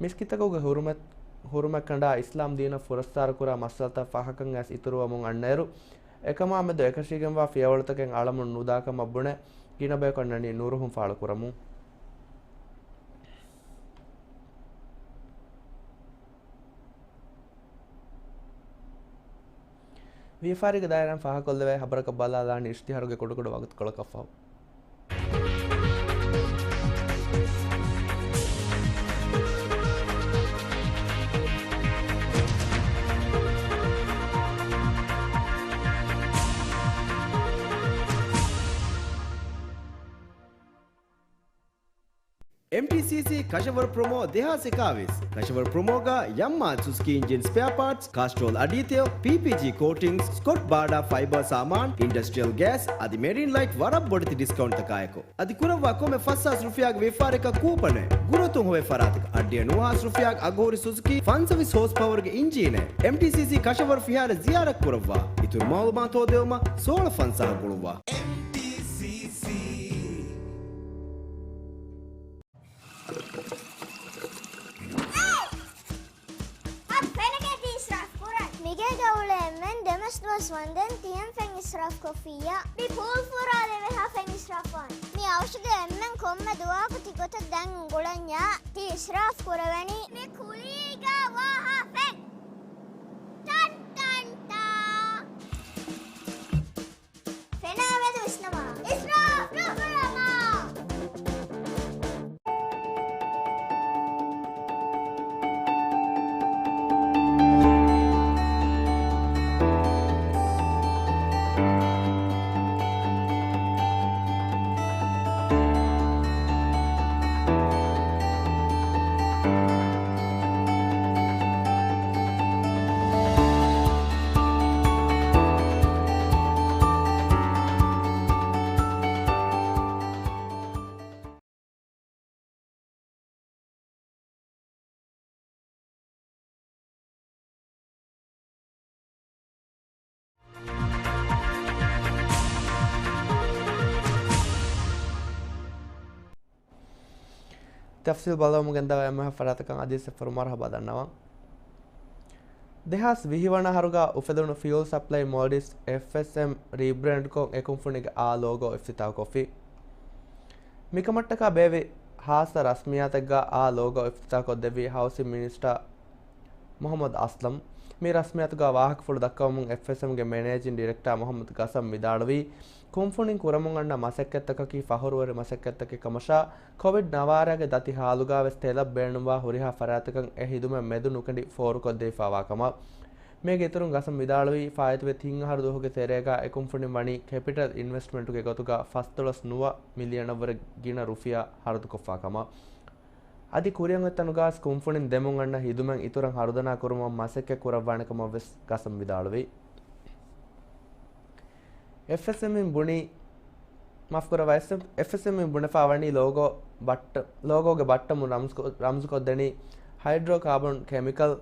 މިސްކިތަކުގެ ހުރުމަތް، ހުރުމަތްކަނޑާ އިސްލާމް ދީނަށް ފުރައްސާރަކުރާ މައްސަލަތައް ފަހަކަށް އައިސް އިތުރުވަމުން އަންނައިރު، އެކަމާމެދު އެކަށީގެންވާ ފިޔަވަޅުތަކެއް އަޅަމުން ނުދާކަމަށް ބުނެ، ގިނަބަޔަކު އަންނަނީ ނުރުހުން ފާޅުކުރަމުން. ވިޔަފާރީގެ ދާއިރާއިން ފާހަގަކޮށްލެވޭ ޚަބަރަކަށް ބަލާލާނީ އިޝްތިހާރުގެ ކުޑަކުޑަ ވަގުތުކޮޅަކަށްފަހު. އެމްޓީސީސީ ކަށަވަރު ޕްރޮމޯ ދެހާސް އެކާވީސް. ކަށަވަރު ޕްރޮމޯގަ ޔަމްމާ ސުޒުކީ އިންޖިން ސްޕެއާ ޕާޓްސް، ކާސްޓްރޯލް އަޑީތެޔޮ، ޕީޕީޖީ ކޯޓިންގްސް، ސްކޮޓް ބާޑާ ފައިބާ ސާމާން، އިންޑަސްޓްރިއަލް ގޭސް އަދި މެރީން ލައިޓް ވަރަށް ބޮޑެތި ޑިސްކައުންޓްތަކާއެކު. އަދި ކުރައްވާ ކޮންމެ ފަސްހާސް ރުފިޔާގެ ވިޔަފާރިއަކަށް ކޫޕަނެއް. ގުރުއަތުން ހޮވޭ ފަރާތަކަށް އައްޑިހަ ނުވަހާސް ރުފިޔާގެ އަގުހުރި ސުޒުކީ ފަންސަވީސް ހޯސް ޕަވަރގެ އިންޖީނެއް. އެމްޓީސީސީ ކަށަވަރު ފިހާރަ ޒިޔާރަތް ކުރައްވާ. އިތުރު މައުލޫމާތު ހޯދެވުމަށް ސޯޅަ ފަންސާހަށް ގުޅުއްވާ. އެމްޓީސީސީ. އަދި ފެނަކޭ ތި އިސްރާފް ކުރަން. މިގޭގަ އުޅޭ އެންމެން ދެމަސް ދުވަސް ވަންދެން ތިޔަން ފެން އިސްރާފް ކޮށްފިއްޔާ. މި ޕޫލް ފުރާލެވޭ ހާ ފެން އިސްރާފް ވާން. މި އަވަށުގެ އެންމެން ކޮންމެ ދުވަހަކު ތި ގޮތަށް ދަން އުނގުޅަންޏާ ތި އިސްރާފް ކުރެވެނީ. މި ކުލީގަ ވާހާ ފެން. ޓަން ޓަން ޓާ. ފެނާ މެދު ވިސްނަމާ. އިސްރާފް ނުކުރަމާ. ތަފްސީލް ބަލަމުގެންދާ އެންމެހާ ފަރާތަކަށް އަދި ސެފަރު މަރުހަބާ ދަންނަވަން. ދެހާސް ވިހި ވަނަ އަހަރުގަ އުފެދުނު ފިއުލް ސަޕްލައި މޯލްޑިވްސް އެފްއެސްއެމް ރީބްރޭންޑްކޮށް އެ ކުންފުނީގެ އާ ލޯގޯ އިފްތިތާހުކޮށްފި. މިކަމަށްޓަކާ ބޭއްވި ހާއްސަ ރަސްމިއްޔާތެއްގަ އާ ލޯގޯ އިފްތިތާހުކޮށްދެއްވީ ހައުސިން މިނިސްޓަރ މުހައްމަދު އަސްލަމް. މި ރަސްމިއްޔާތުގަ ވާހަކަފުޅު ދައްކަވަމުން އެފްއެސްއެމްގެ މެނޭޖިން ޑިރެކްޓާ މުހައްމަދު ގަސަން ވިދާޅުވީ، ކުންފުނިން ކުރަމުން އަންނަ މަސައްކަތްތަކަކީ ފަހުރުވެރި މަސައްކަތްތަކެއް ކަމަށާ، ކޮވިޑް ނަވާރަގެ ދަތި ހާލުގަވެސް ތެލަށް ބޭނުންވާ ހުރިހާ ފަރާތަކަށް އެ ހިދުމަތް މެދު ނުކެނޑި ފޯރުކޮށްދީފާވާ ކަމަށް. މީގެ އިތުރުން ގަސަން ވިދާޅުވީ، ފާއިތުވި ތިން އަހަރު ދުވަހުގެ ތެރޭގަ އެ ކުންފުނިން ވަނީ ކެޕިޓަލް އިންވެސްޓްމަންޓުގެ ގޮތުގަ ފަސްދޮޅަސް ނުވަ މިލިއަނަށްވުރެ ގިނަ ރުފިޔާ ހަރަދުކޮށްފާ ކަމަށް. އަދި ކުރިއަށް އޮތް ތަނުގަ ވެސް ކުންފުނިން ދެމުން އަންނަ ހިދުމަތް އިތުރަށް ހަރުދަނާ ކުރުމަށް މަސައްކަތް ކުރައްވާނެ ކަމަށް ވެސް ގަސަން ވިދާޅުވި. އެފްއެސްއެމްއިން ބުނީ، މާފުކުރައްވާ، އެފްއެސްއެމްއިން ބުނެފާ ވަނީ ލޯގޯ ބައްޓަ-، ލޯގޯގެ ބައްޓަމުން ރަމްޒުކޮ-، ރަމްޒުކޮށްދެނީ ހައިޑްރޯ ކާބަން ކެމިކަލް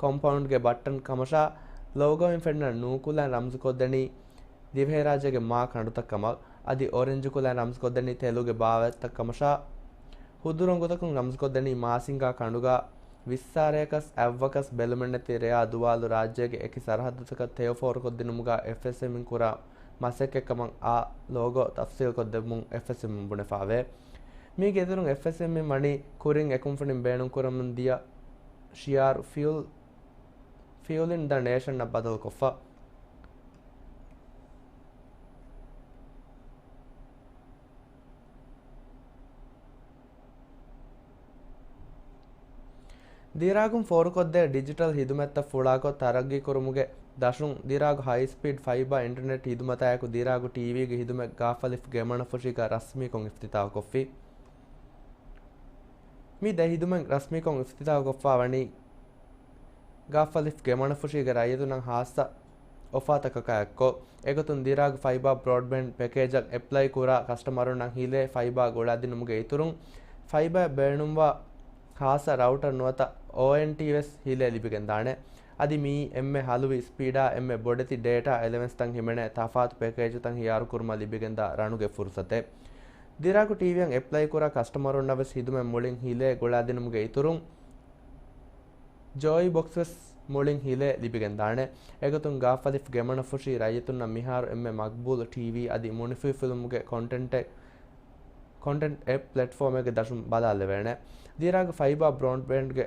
ކޮމްޕައުންޑްގެ ބައްޓަން ކަމަށާ، ލޯގޯއިން ފެންނަ ނޫކުލައިން ރަމްޒުކޮށްދެނީ ދިވެހިރާއްޖޭގެ މާ ކަނޑުތައް ކަމަށް. އަދި އޮރެންޖު ކުލައިން ރަމްޒުކޮށްދެނީ ތެލުގެ ބާވަތްތައް ކަމަށާ، ހުދު ރޮނގުތަކުން ރަމްޒުކޮށްދެނީ މާސިންގާ ކަނޑުގަ ވިއްސާރަޔަކަސް އަތްވަކަސް ބެލުމެއްނެތި ރެޔާ ދުވާލު ރާއްޖޭގެ އެކި ސަރަހައްދުތަކަށް ތެޔޮ ފޯރުކޮށްދިނުމުގަ އެފްއެސްއެމްއިން ކުރާ މަސައްކަތްކަމަށް އާ ލޯގޯ ތަފްސީލްކޮށްދެއްވުން އެފްއެސްއެމްއިން ބުނެފާވޭ. މީގެ އިތުރުން އެފްއެސްއެމްއިން ވަނީ ކުރިން އެކުންފުނިން ބޭނުންކުރަމުން ދިޔަ ޝިއާރު ފިއުލް، ފިއުލް އިން ދަ ނޭޝަން އަށް ބަދަލުކޮށްފަ. ދިރާގުން ފޯރުކޮށްދޭ ޑިޖިޓަލް ހިދުމަތްތައް ފުޅާކޮށް ތަރައްގީކުރުމުގެ ދަށުން ދިރާގު ހައި ސްޕީޑް ފައިބާ އިންޓަރނެޓް ހިދުމަތާއެކު ދިރާގު ޓީވީގެ ހިދުމަތް ގާފަލިފް ގެމަނަފުށީގަ ރަސްމީކޮށް އިފްތިތާހުކޮށްފި. މި ދެ ހިދުމަތް ރަސްމީކޮށް އިފްތިތާހުކޮށްފާ ވަނީ، ގާފަލިފް ގެމަނަފުށީގެ ރައްޔިތުންނަށް ހާއްސަ އޮފާތަކަކާއެއްކޮށް، އެގޮތުން ދިރާގު ފައިބާ ބްރޯޑްބޭންޑް ޕެކޭޖަށް އެޕްލައި ކުރާ ކަސްޓަމަރުންނަށް ހިލޭ ފައިބާ ގުޅާދިނުމުގެ އިތުރުން، ފައިބާއަށް ބޭނުންވާ ހާއްސަ ރައުޓަރ ނުވަތަ އޯއެންޓީ ވެސް ހިލޭ ލިބިގެންދާނެ. އަދި މިއީ އެންމެ ހަލުވި ސްޕީޑާ، އެންމެ ބޮޑެތި ޑޭޓާ އެލަވެންސްތައް ހިމެނޭ ތަފާތު ޕެކޭޖުތައް ހިޔާރުކުރުމަށް ލިބިގެންދާ ރަނުގެ ފުރުސަތެއް. ދިރާގު ޓީވީއަށް އެޕްލައި ކުރާ ކަސްޓަމަރުންނަށް ވެސް ހިދުމަތް މުޅިން ހިލޭ ގުޅާދިނުމުގެ އިތުރުން، ޖޯއީ ބޮކްސް ވެސް މުޅިން ހިލޭ ލިބިގެންދާނެ. އެގޮތުން ގާފަލިފް ގެމަނަފުށީ ރައްޔިތުންނަށް މިހާރު އެންމެ މަގްބޫލު ޓީވީ އަދި މުނިފި ފިލްމުގެ ކޮންޓެންޓެއް، ކޮންޓެންޓް އެޕް ޕްލެޓްފޯމެއްގެ ދަށުން ބަލާލެވޭނެ. ދިރާގު ފައިބާ ބްރޯޑްބޭންޑްގެ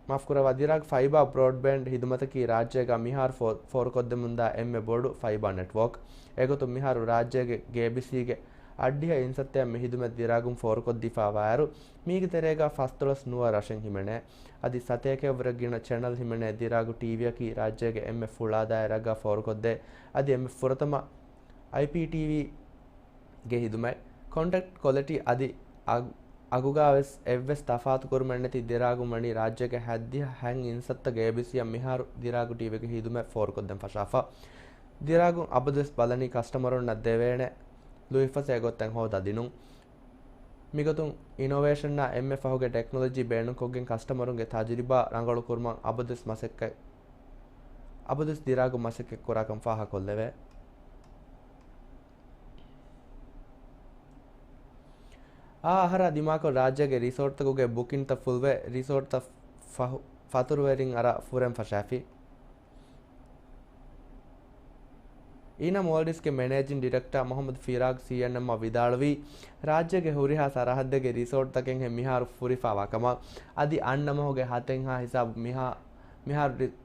މާފުކުރައްވާ، ދިރާގު ފައިބާ ބްރޯޑްބޭންޑް ހިދުމަތަކީ ރާއްޖޭގަ މިހާރު ފޯ-، ފޯރުކޮށްދެމުންދާ އެންމެ ބޮޑު ފައިބާ ނެޓްވޯކް. އެގޮތުން މިހާރު ރާއްޖޭގެ ގޭބިސީގެ އަށްޑިހަ އިންސައްތައަށް މި ހިދުމަތް ދިރާގުން ފޯރުކޮށްދީފާވާއިރު، މީގެ ތެރޭގަ ފަސްދޮޅަސް ނުވަ ރަށެއް ހިމެނޭ. އަދި ސަތޭކައަށްވުރެ ގިނަ ޗެނަލް ހިމެނޭ. ދިރާގު ޓީވީއަކީ ރާއްޖޭގެ އެންމެ ފުޅާ ދާއިރާގަ ފޯރުކޮށްދޭ. އަދި އެންމެ ފުރަތަމަ އައިޕީޓީވީ ގެ ހިދުމަތް، ކޮންޓެންޓް ކޮލިޓީ އަދި އަގު-، އަގުގާވެސް އެއްވެސް ތަފާތުކުރުމެއްނެތި ދިރާގުން ވަނީ ރާއްޖޭގެ ހަތްދިހަ ހަތް އިންސައްތަ ގޭބިސީއަށް މިހާރު ދިރާގު ޓީވީގެ ހިދުމަތް ފޯރުކޮށްދޭން ފަށާފަ. ދިރާގުން އަބަދުވެސް ބަލަނީ ކަސްޓަމަރުންނަށް ދެވޭނެ ލުއިފަސޭ ގޮތެއް ހޯދާ ދިނުން. މިގޮތުން އިނޮވޭޝަންއާ އެންމެ ފަހުގެ ޓެކްނޮލޮޖީ ބޭނުންކޮށްގެން ކަސްޓަމަރުންގެ ތަޖުރިބާ ރަނގަޅުކުރުމަށް އަބަދުވެސް މަސައްކަތް، އަބަދުވެސް ދިރާގުން މަސައްކަތް ކުރާކަން ފާހަގަކޮށްލެވޭ. އާ އަހަރާ ދިމާކޮށް ރާއްޖޭގެ ރިސޯޓްތަކުގެ ބުކިންތައް ފުލްވެ، ރިސޯޓްތައް ފަހު-، ފަތުރުވެރިން އަރާ ފުރެން ފަށާފި. އީނާ މޯލްޑިވްސްގެ މެނޭޖިން ޑިރެކްޓާ މުހައްމަދު ފިރާގް ސީއެންއެމްއަށް ވިދާޅުވީ، ރާއްޖޭގެ ހުރިހާ ސަރަހައްދެއްގެ ރިސޯޓްތަކެއްހެން މިހާރު ފުރިފާވާ ކަމަށް. އަދި އަންނަމަހުގެ ހަތެއްހާ ހިސާބު މިހާ-، މިހާރު ރި-،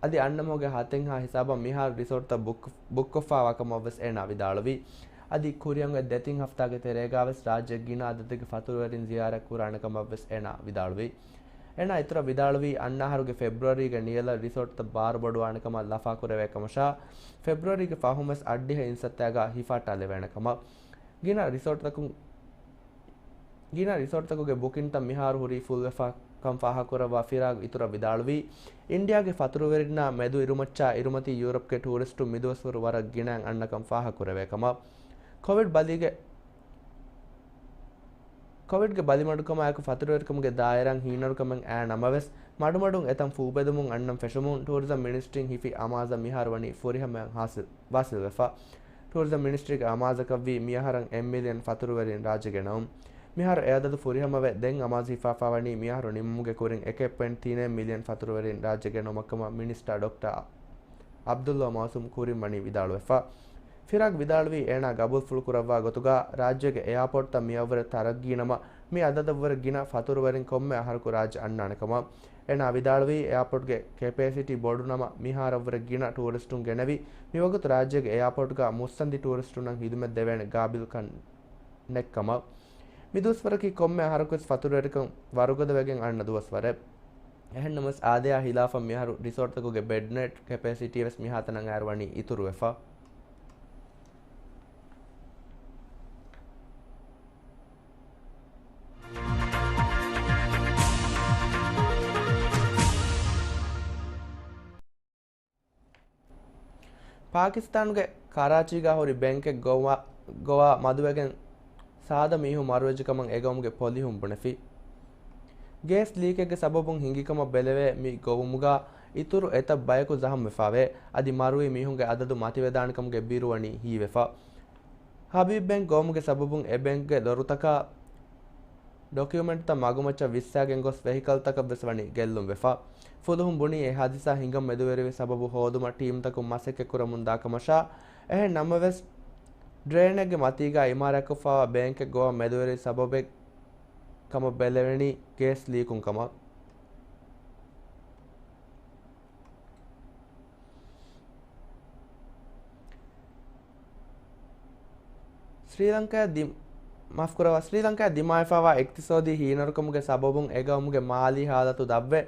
އަދި އަންނަމަހުގެ ހަތެއްހާ ހިސާބަށް މިހާރު ރިސޯޓްތައް ބުކް-، ބުކްކޮށްފާވާ ކަމަށްވެސް އޭނާ ވިދާޅުވީ. އަދި ކުރިއަށް އޮތް ދެތިން ހަފްތާގެ ތެރޭގާވެސް ރާއްޖެ ގިނަ އަދަދެއްގެ ފަތުރުވެރިން ޒިޔާރަތް ކުރާނެ ކަމަށްވެސް އޭނާ ވިދާޅުވީ. އޭނާ އިތުރަށް ވިދާޅުވީ، އަންނަ އަހަރުގެ ފެބްރުއަރީގެ ނިޔަލަށް ރިސޯޓްތައް ބާރުބޮޑުވާނެ ކަމަށް ލަފާކުރެވޭ ކަމަށާ، ފެބްރުއަރީގެ ފަހުންވެސް އަށްޑިހަ އިންސައްތައިގާ ހިފާއްޓާލެވޭނެ ކަމަށް. ގިނަ ރިސޯޓްތަކުން، ގިނަ ރިސޯޓްތަކުގެ ބުކިންތައް މިހާރު ހުރީ ފުލްވެފަ ކަން ފާހަގަކުރައްވާ ފިރާގް އިތުރަށް ވިދާޅުވީ، އިންޑިއާގެ ފަތުރުވެރިންނާ މެދު އިރުމައްޗާ އިރުމަތީ ޔޫރަޕްގެ ޓޫރިސްޓުން މިދުވަސްވަރު ވަރަށް ގިނައިން އަންނަކަން ފާހަގަކުރެވޭ ކަމަށް. ކޮވިޑް ބަލީގެ ކޮވިޑްގެ ބަލިމަޑުކަމާއެކު ފަތުރުވެރިކަމުގެ ދާއިރާއިން ހީނަރުކަމެއް އައި ނަމަވެސް، މަޑުމަޑުން އެތަން ފޫބެދުމުން އަންނަން ފެށުމުން ޓޫރިޒަމް މިނިސްޓްރީން ހިފި އަމާޒަށް މިހާރު ވަނީ ފުރިހަމައަށް ހާސިލް، ވާސިލްވެފަ. ޓޫރިޒަމް މިނިސްޓްރީގެ އަމާޒަކަށްވީ މިއަހަރަށް އެއް މިލިއަން ފަތުރުވެރިން ރާއްޖެ ގެނައުން. މިހާރު އެ އަދަދު ފުރިހަމަވެ، ދެން އަމާޒު ހިފާފާވަނީ މިއަހަރު ނިމުމުގެ ކުރިން އެކެއް ޕޮއިންޓް ތިނެއް މިލިއަން ފަތުރުވެރިން ރާއްޖެ ގެނައުމަށްކަމަށް މިނިސްޓާ ޑޮކްޓާ ޢަބްދުﷲ މައުސޫމް ކުރިން ވަނީ ވިދާޅުވެފަ. ފިރާގް ވިދާޅުވީ، އޭނާ ގަބޫލުފުޅު ކުރައްވާ ގޮތުގަ ރާއްޖޭގެ އެއާޕޯޓްތައް މިއަށްވުރެ ތަރައްގީ ނަމަ، މި އަދަދަށްވުރެ ގިނަ ފަތުރުވެރިން ކޮންމެ އަހަރަކު ރާއްޖެ އަންނާނެ ކަމަށް. އޭނާ ވިދާޅުވީ، އެއާޕޯޓްގެ ކެޕޭސިޓީ ބޮޑު ނަމަ، މިހާރަށްވުރެ ގިނަ ޓޫރިސްޓުން ގެނެވި، މިވަގުތު ރާއްޖޭގެ އެއާޕޯޓްގަ މުއްސަނދި ޓޫރިސްޓުންނަށް ހިދުމަތް ދެވޭނެ ގާބިލްކަން ނެތްކަމަށް. މިދުވަސްވަރަކީ ކޮންމެ އަހަރަކުވެސް ފަތުރުވެރިކަން ވަރުގަދަ ވެގެން އަންނަ ދުވަސްވަރެއް. އެހެންނަމަވެސް، އާދަޔާ ހިލާފަށް މިއަހަރު ރިސޯޓްތަކުގެ ބެޑް ނެޓް ކެޕޭސިޓީވެސް މިހާތަނަށް އައިރު ވަނީ އިތުރުވެފަ. ޕާކިސްތާނުގެ ކަރާޗީގަ ހުރި ބޭންކެއް ގޮވާ، ގޮވާ މަދުވެގެން ސާދަ މީހުން މަރުވެއްޖެކަމަށް އެގައުމުގެ ޕޮލިހުން ބުނެފި. ގޭސް ލީކެއްގެ ސަބަބުން ހިނގިކަމަށް ބެލެވޭ މި ގޮވުމުގަ އިތުރު އެތައް ބަޔަކު ޒަހަމްވެފާވޭ. އަދި މަރުވި މީހުންގެ އަދަދު މަތިވެދާނެކަމުގެ ބިރު ވަނީ ހީވެފަ. ހަބީބް ބޭންކް ގޮވުމުގެ ސަބަބުން އެ ބޭންކްގެ ދޮރުތަކާ ޑޮކިއުމެންޓްތައް މަގުމައްޗަށް ވިއްސާގެން ގޮސް ވެހިކަލްތަކަށްވެސް ވަނީ ގެއްލުންވެފަ. ފުލުހުން ބުނީ އެ ހާދިސާ ހިނގަން މެދުވެރިވި ސަބަބު ހޯދުމަށް ޓީމްތަކުން މަސައްކަތްކުރަމުންދާކަމަށާ، އެހެން ނަމަވެސް، ޑްރޭނެއްގެ މަތީގަ އިމާރާތްކޮށްފައިވާ ބޭންކެއް ގޮވަން މެދުވެރި ސަބަބެއް ކަމަށް ބެލެވެނީ ގޭސް ލީކުން ކަމަށް. ސްރީލަންކާއަށް ދި-، މާފުކުރައްވާ، ސްރީލަންކާއަށް ދިމާވެފައިވާ އިޤްތިޞާދީ ހީނަރުކަމުގެ ސަބަބުން އެގައުމުގެ މާލީ ހާލަތު ދަށްވެ،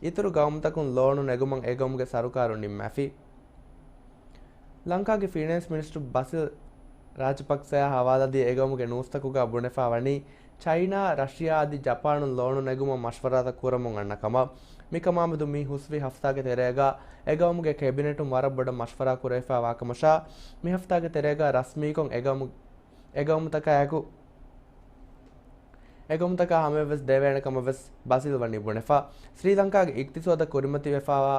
އިތުރު ގައުމުތަކުން ލޯނު ނެގުމަށް އެގައުމުގެ ސަރުކާރުން ނިންމާފި. ލަންކާގެ ފިނޭންސް މިނިސްޓަރު ބަސިލް ރާޖަޕަކްސެއާ ހަވާލުދީ އެގައުމުގެ ނޫސްތަކުގަ ބުނެފަ ވަނީ، ޗައިނާ، ރަޝިޔާ އަދި ޖަޕާނުން ލޯނު ނެގުމަށް މަޝްވަރާތައް ކުރަމުން އަންނަ ކަމަށް. މިކަމާމެދު މި ހުސްވި ހަފްތާގެ ތެރޭގަ އެގައުމުގެ ކެބިނެޓުން ވަރަށް ބޮޑަށް މަޝްވަރާ ކުރެވިފައިވާ ކަމަށާ، މި ހަފްތާގެ ތެރޭގަ ރަސްމީކޮށް އެގައުމު-، އެގައުމުތަކާއެކު، އެގައުމުތަކާ ހަމަޔަށްވެސް ދެވޭނެ ކަމަށްވެސް ބަސިލް ވަނީ ބުނެފަ. ސްރީލަންކާގެ އިޤްތިޞާދަށް ކުރިމަތިވެފައިވާ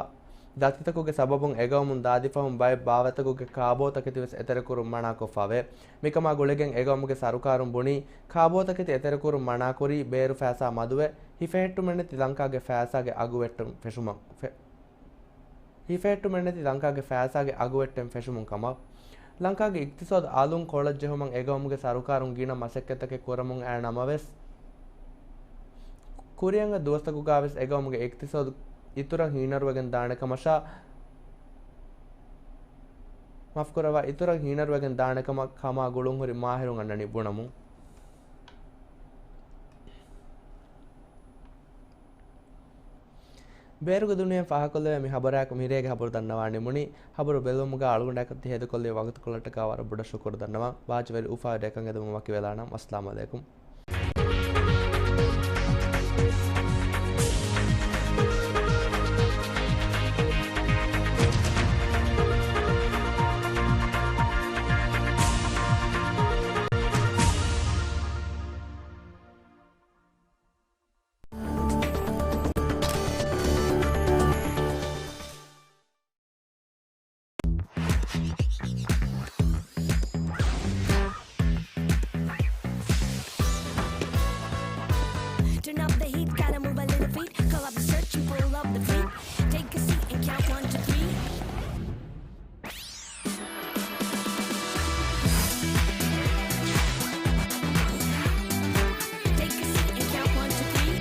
ދަތިތަކުގެ ސަބަބުން އެގައުމުން ދާދިފަހުން ބައެއް ބާވަތަކުގެ ކާބޯތަކެތިވެސް އެތެރެކުރުން މަނާކޮށްފަވޭ. މިކަމާ ގުޅިގެން އެގައުމުގެ ސަރުކާރުން ބުނީ، ކާބޯތަކެތި އެތެރެކުރުން މަނާކުރީ ބޭރު ފައިސާ މަދުވެ، ހިފެހެއްޓުމެއްނެތި ލަންކާގެ ފައިސާގެ އަގު ވެއްޓުން ފެށުމަށް ފެ-، ހިފެހެއްޓުމެއްނެތި ލަންކާގެ ފައިސާގެ އަގު ވެއްޓެން ފެށުމުން ކަމަށް. ލަންކާގެ އިޤްތިޞާދު އަލުން ކޮޅަށް ޖެހުމަށް އެގައުމުގެ ސަރުކާރުން ގިނަ މަސައްކަތްތަކެއް ކުރަމުން އައި ނަމަވެސް، ކުރިއަށް ދުވަސްތަކުގަވެސް އެގައުމުގެ އިޤްތިޞާދު އިތުރަށް ހީނަރުވެގެން ދާނެ ކަމަށާ، މަފްކުރަވާ، އިތުރަށް ހީނަރުވެގެން ދާނެ ކަމަށް ހަމަ ގުޅުންހުރި މާހިރުން އަންނަނީ ބުނަމުން. ބޭރުގެ ދުނިޔެ ފާހަގަކޮށްލެވޭ މި ހަބަރާއެކު މިރޭގެ ހަބަރު ދަންނަވާނީ މުނި. ހަބަރު ބެލުމުގަ އަޅުގަނޑަކަށް ތި ހޭދަކޮށްލި ވަގުތުކޮޅަށްޓަކާ ވަރަށް ބޮޑަށް ޝުކުރު ދަންނަވަން. ވާޖިވެރި އުފާވެރި އެކަން އެދުމަށް ވަކިވެލާނަން. އައްސަލާމު ޢަލައިކުމް. Turn up the heat, gotta move a little feet. Call up the search and pull up the feet. Take a seat and count one, two, three. Take a seat and count one, two, three.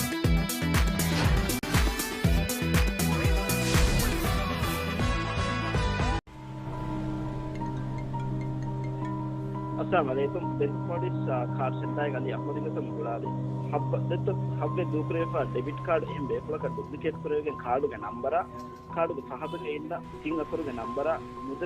އައްސަލާމު ޢަލައިކުމް. ދެން ޕޮލިސް، އާ، ކާޑް ސެންޓާގެ އަލީ އަޙްމަދުގެ ގޮތުން ގުޅާލި. ހައްވަ، ދެއްތޯ ހައްވެ ދޫކުރެވިފާ ޑެބިޓް ކާޑް އެހެން ބޭފުޅަކަށް ޑުޕްލިކޭޓް ކުރެވިގެން ކާޑުގެ ނަންބަރާ، ކާޑުގެ ފަހަތުގައި އިންނަ ތިން އަކުރުގެ ނަންބަރާ މުދަތު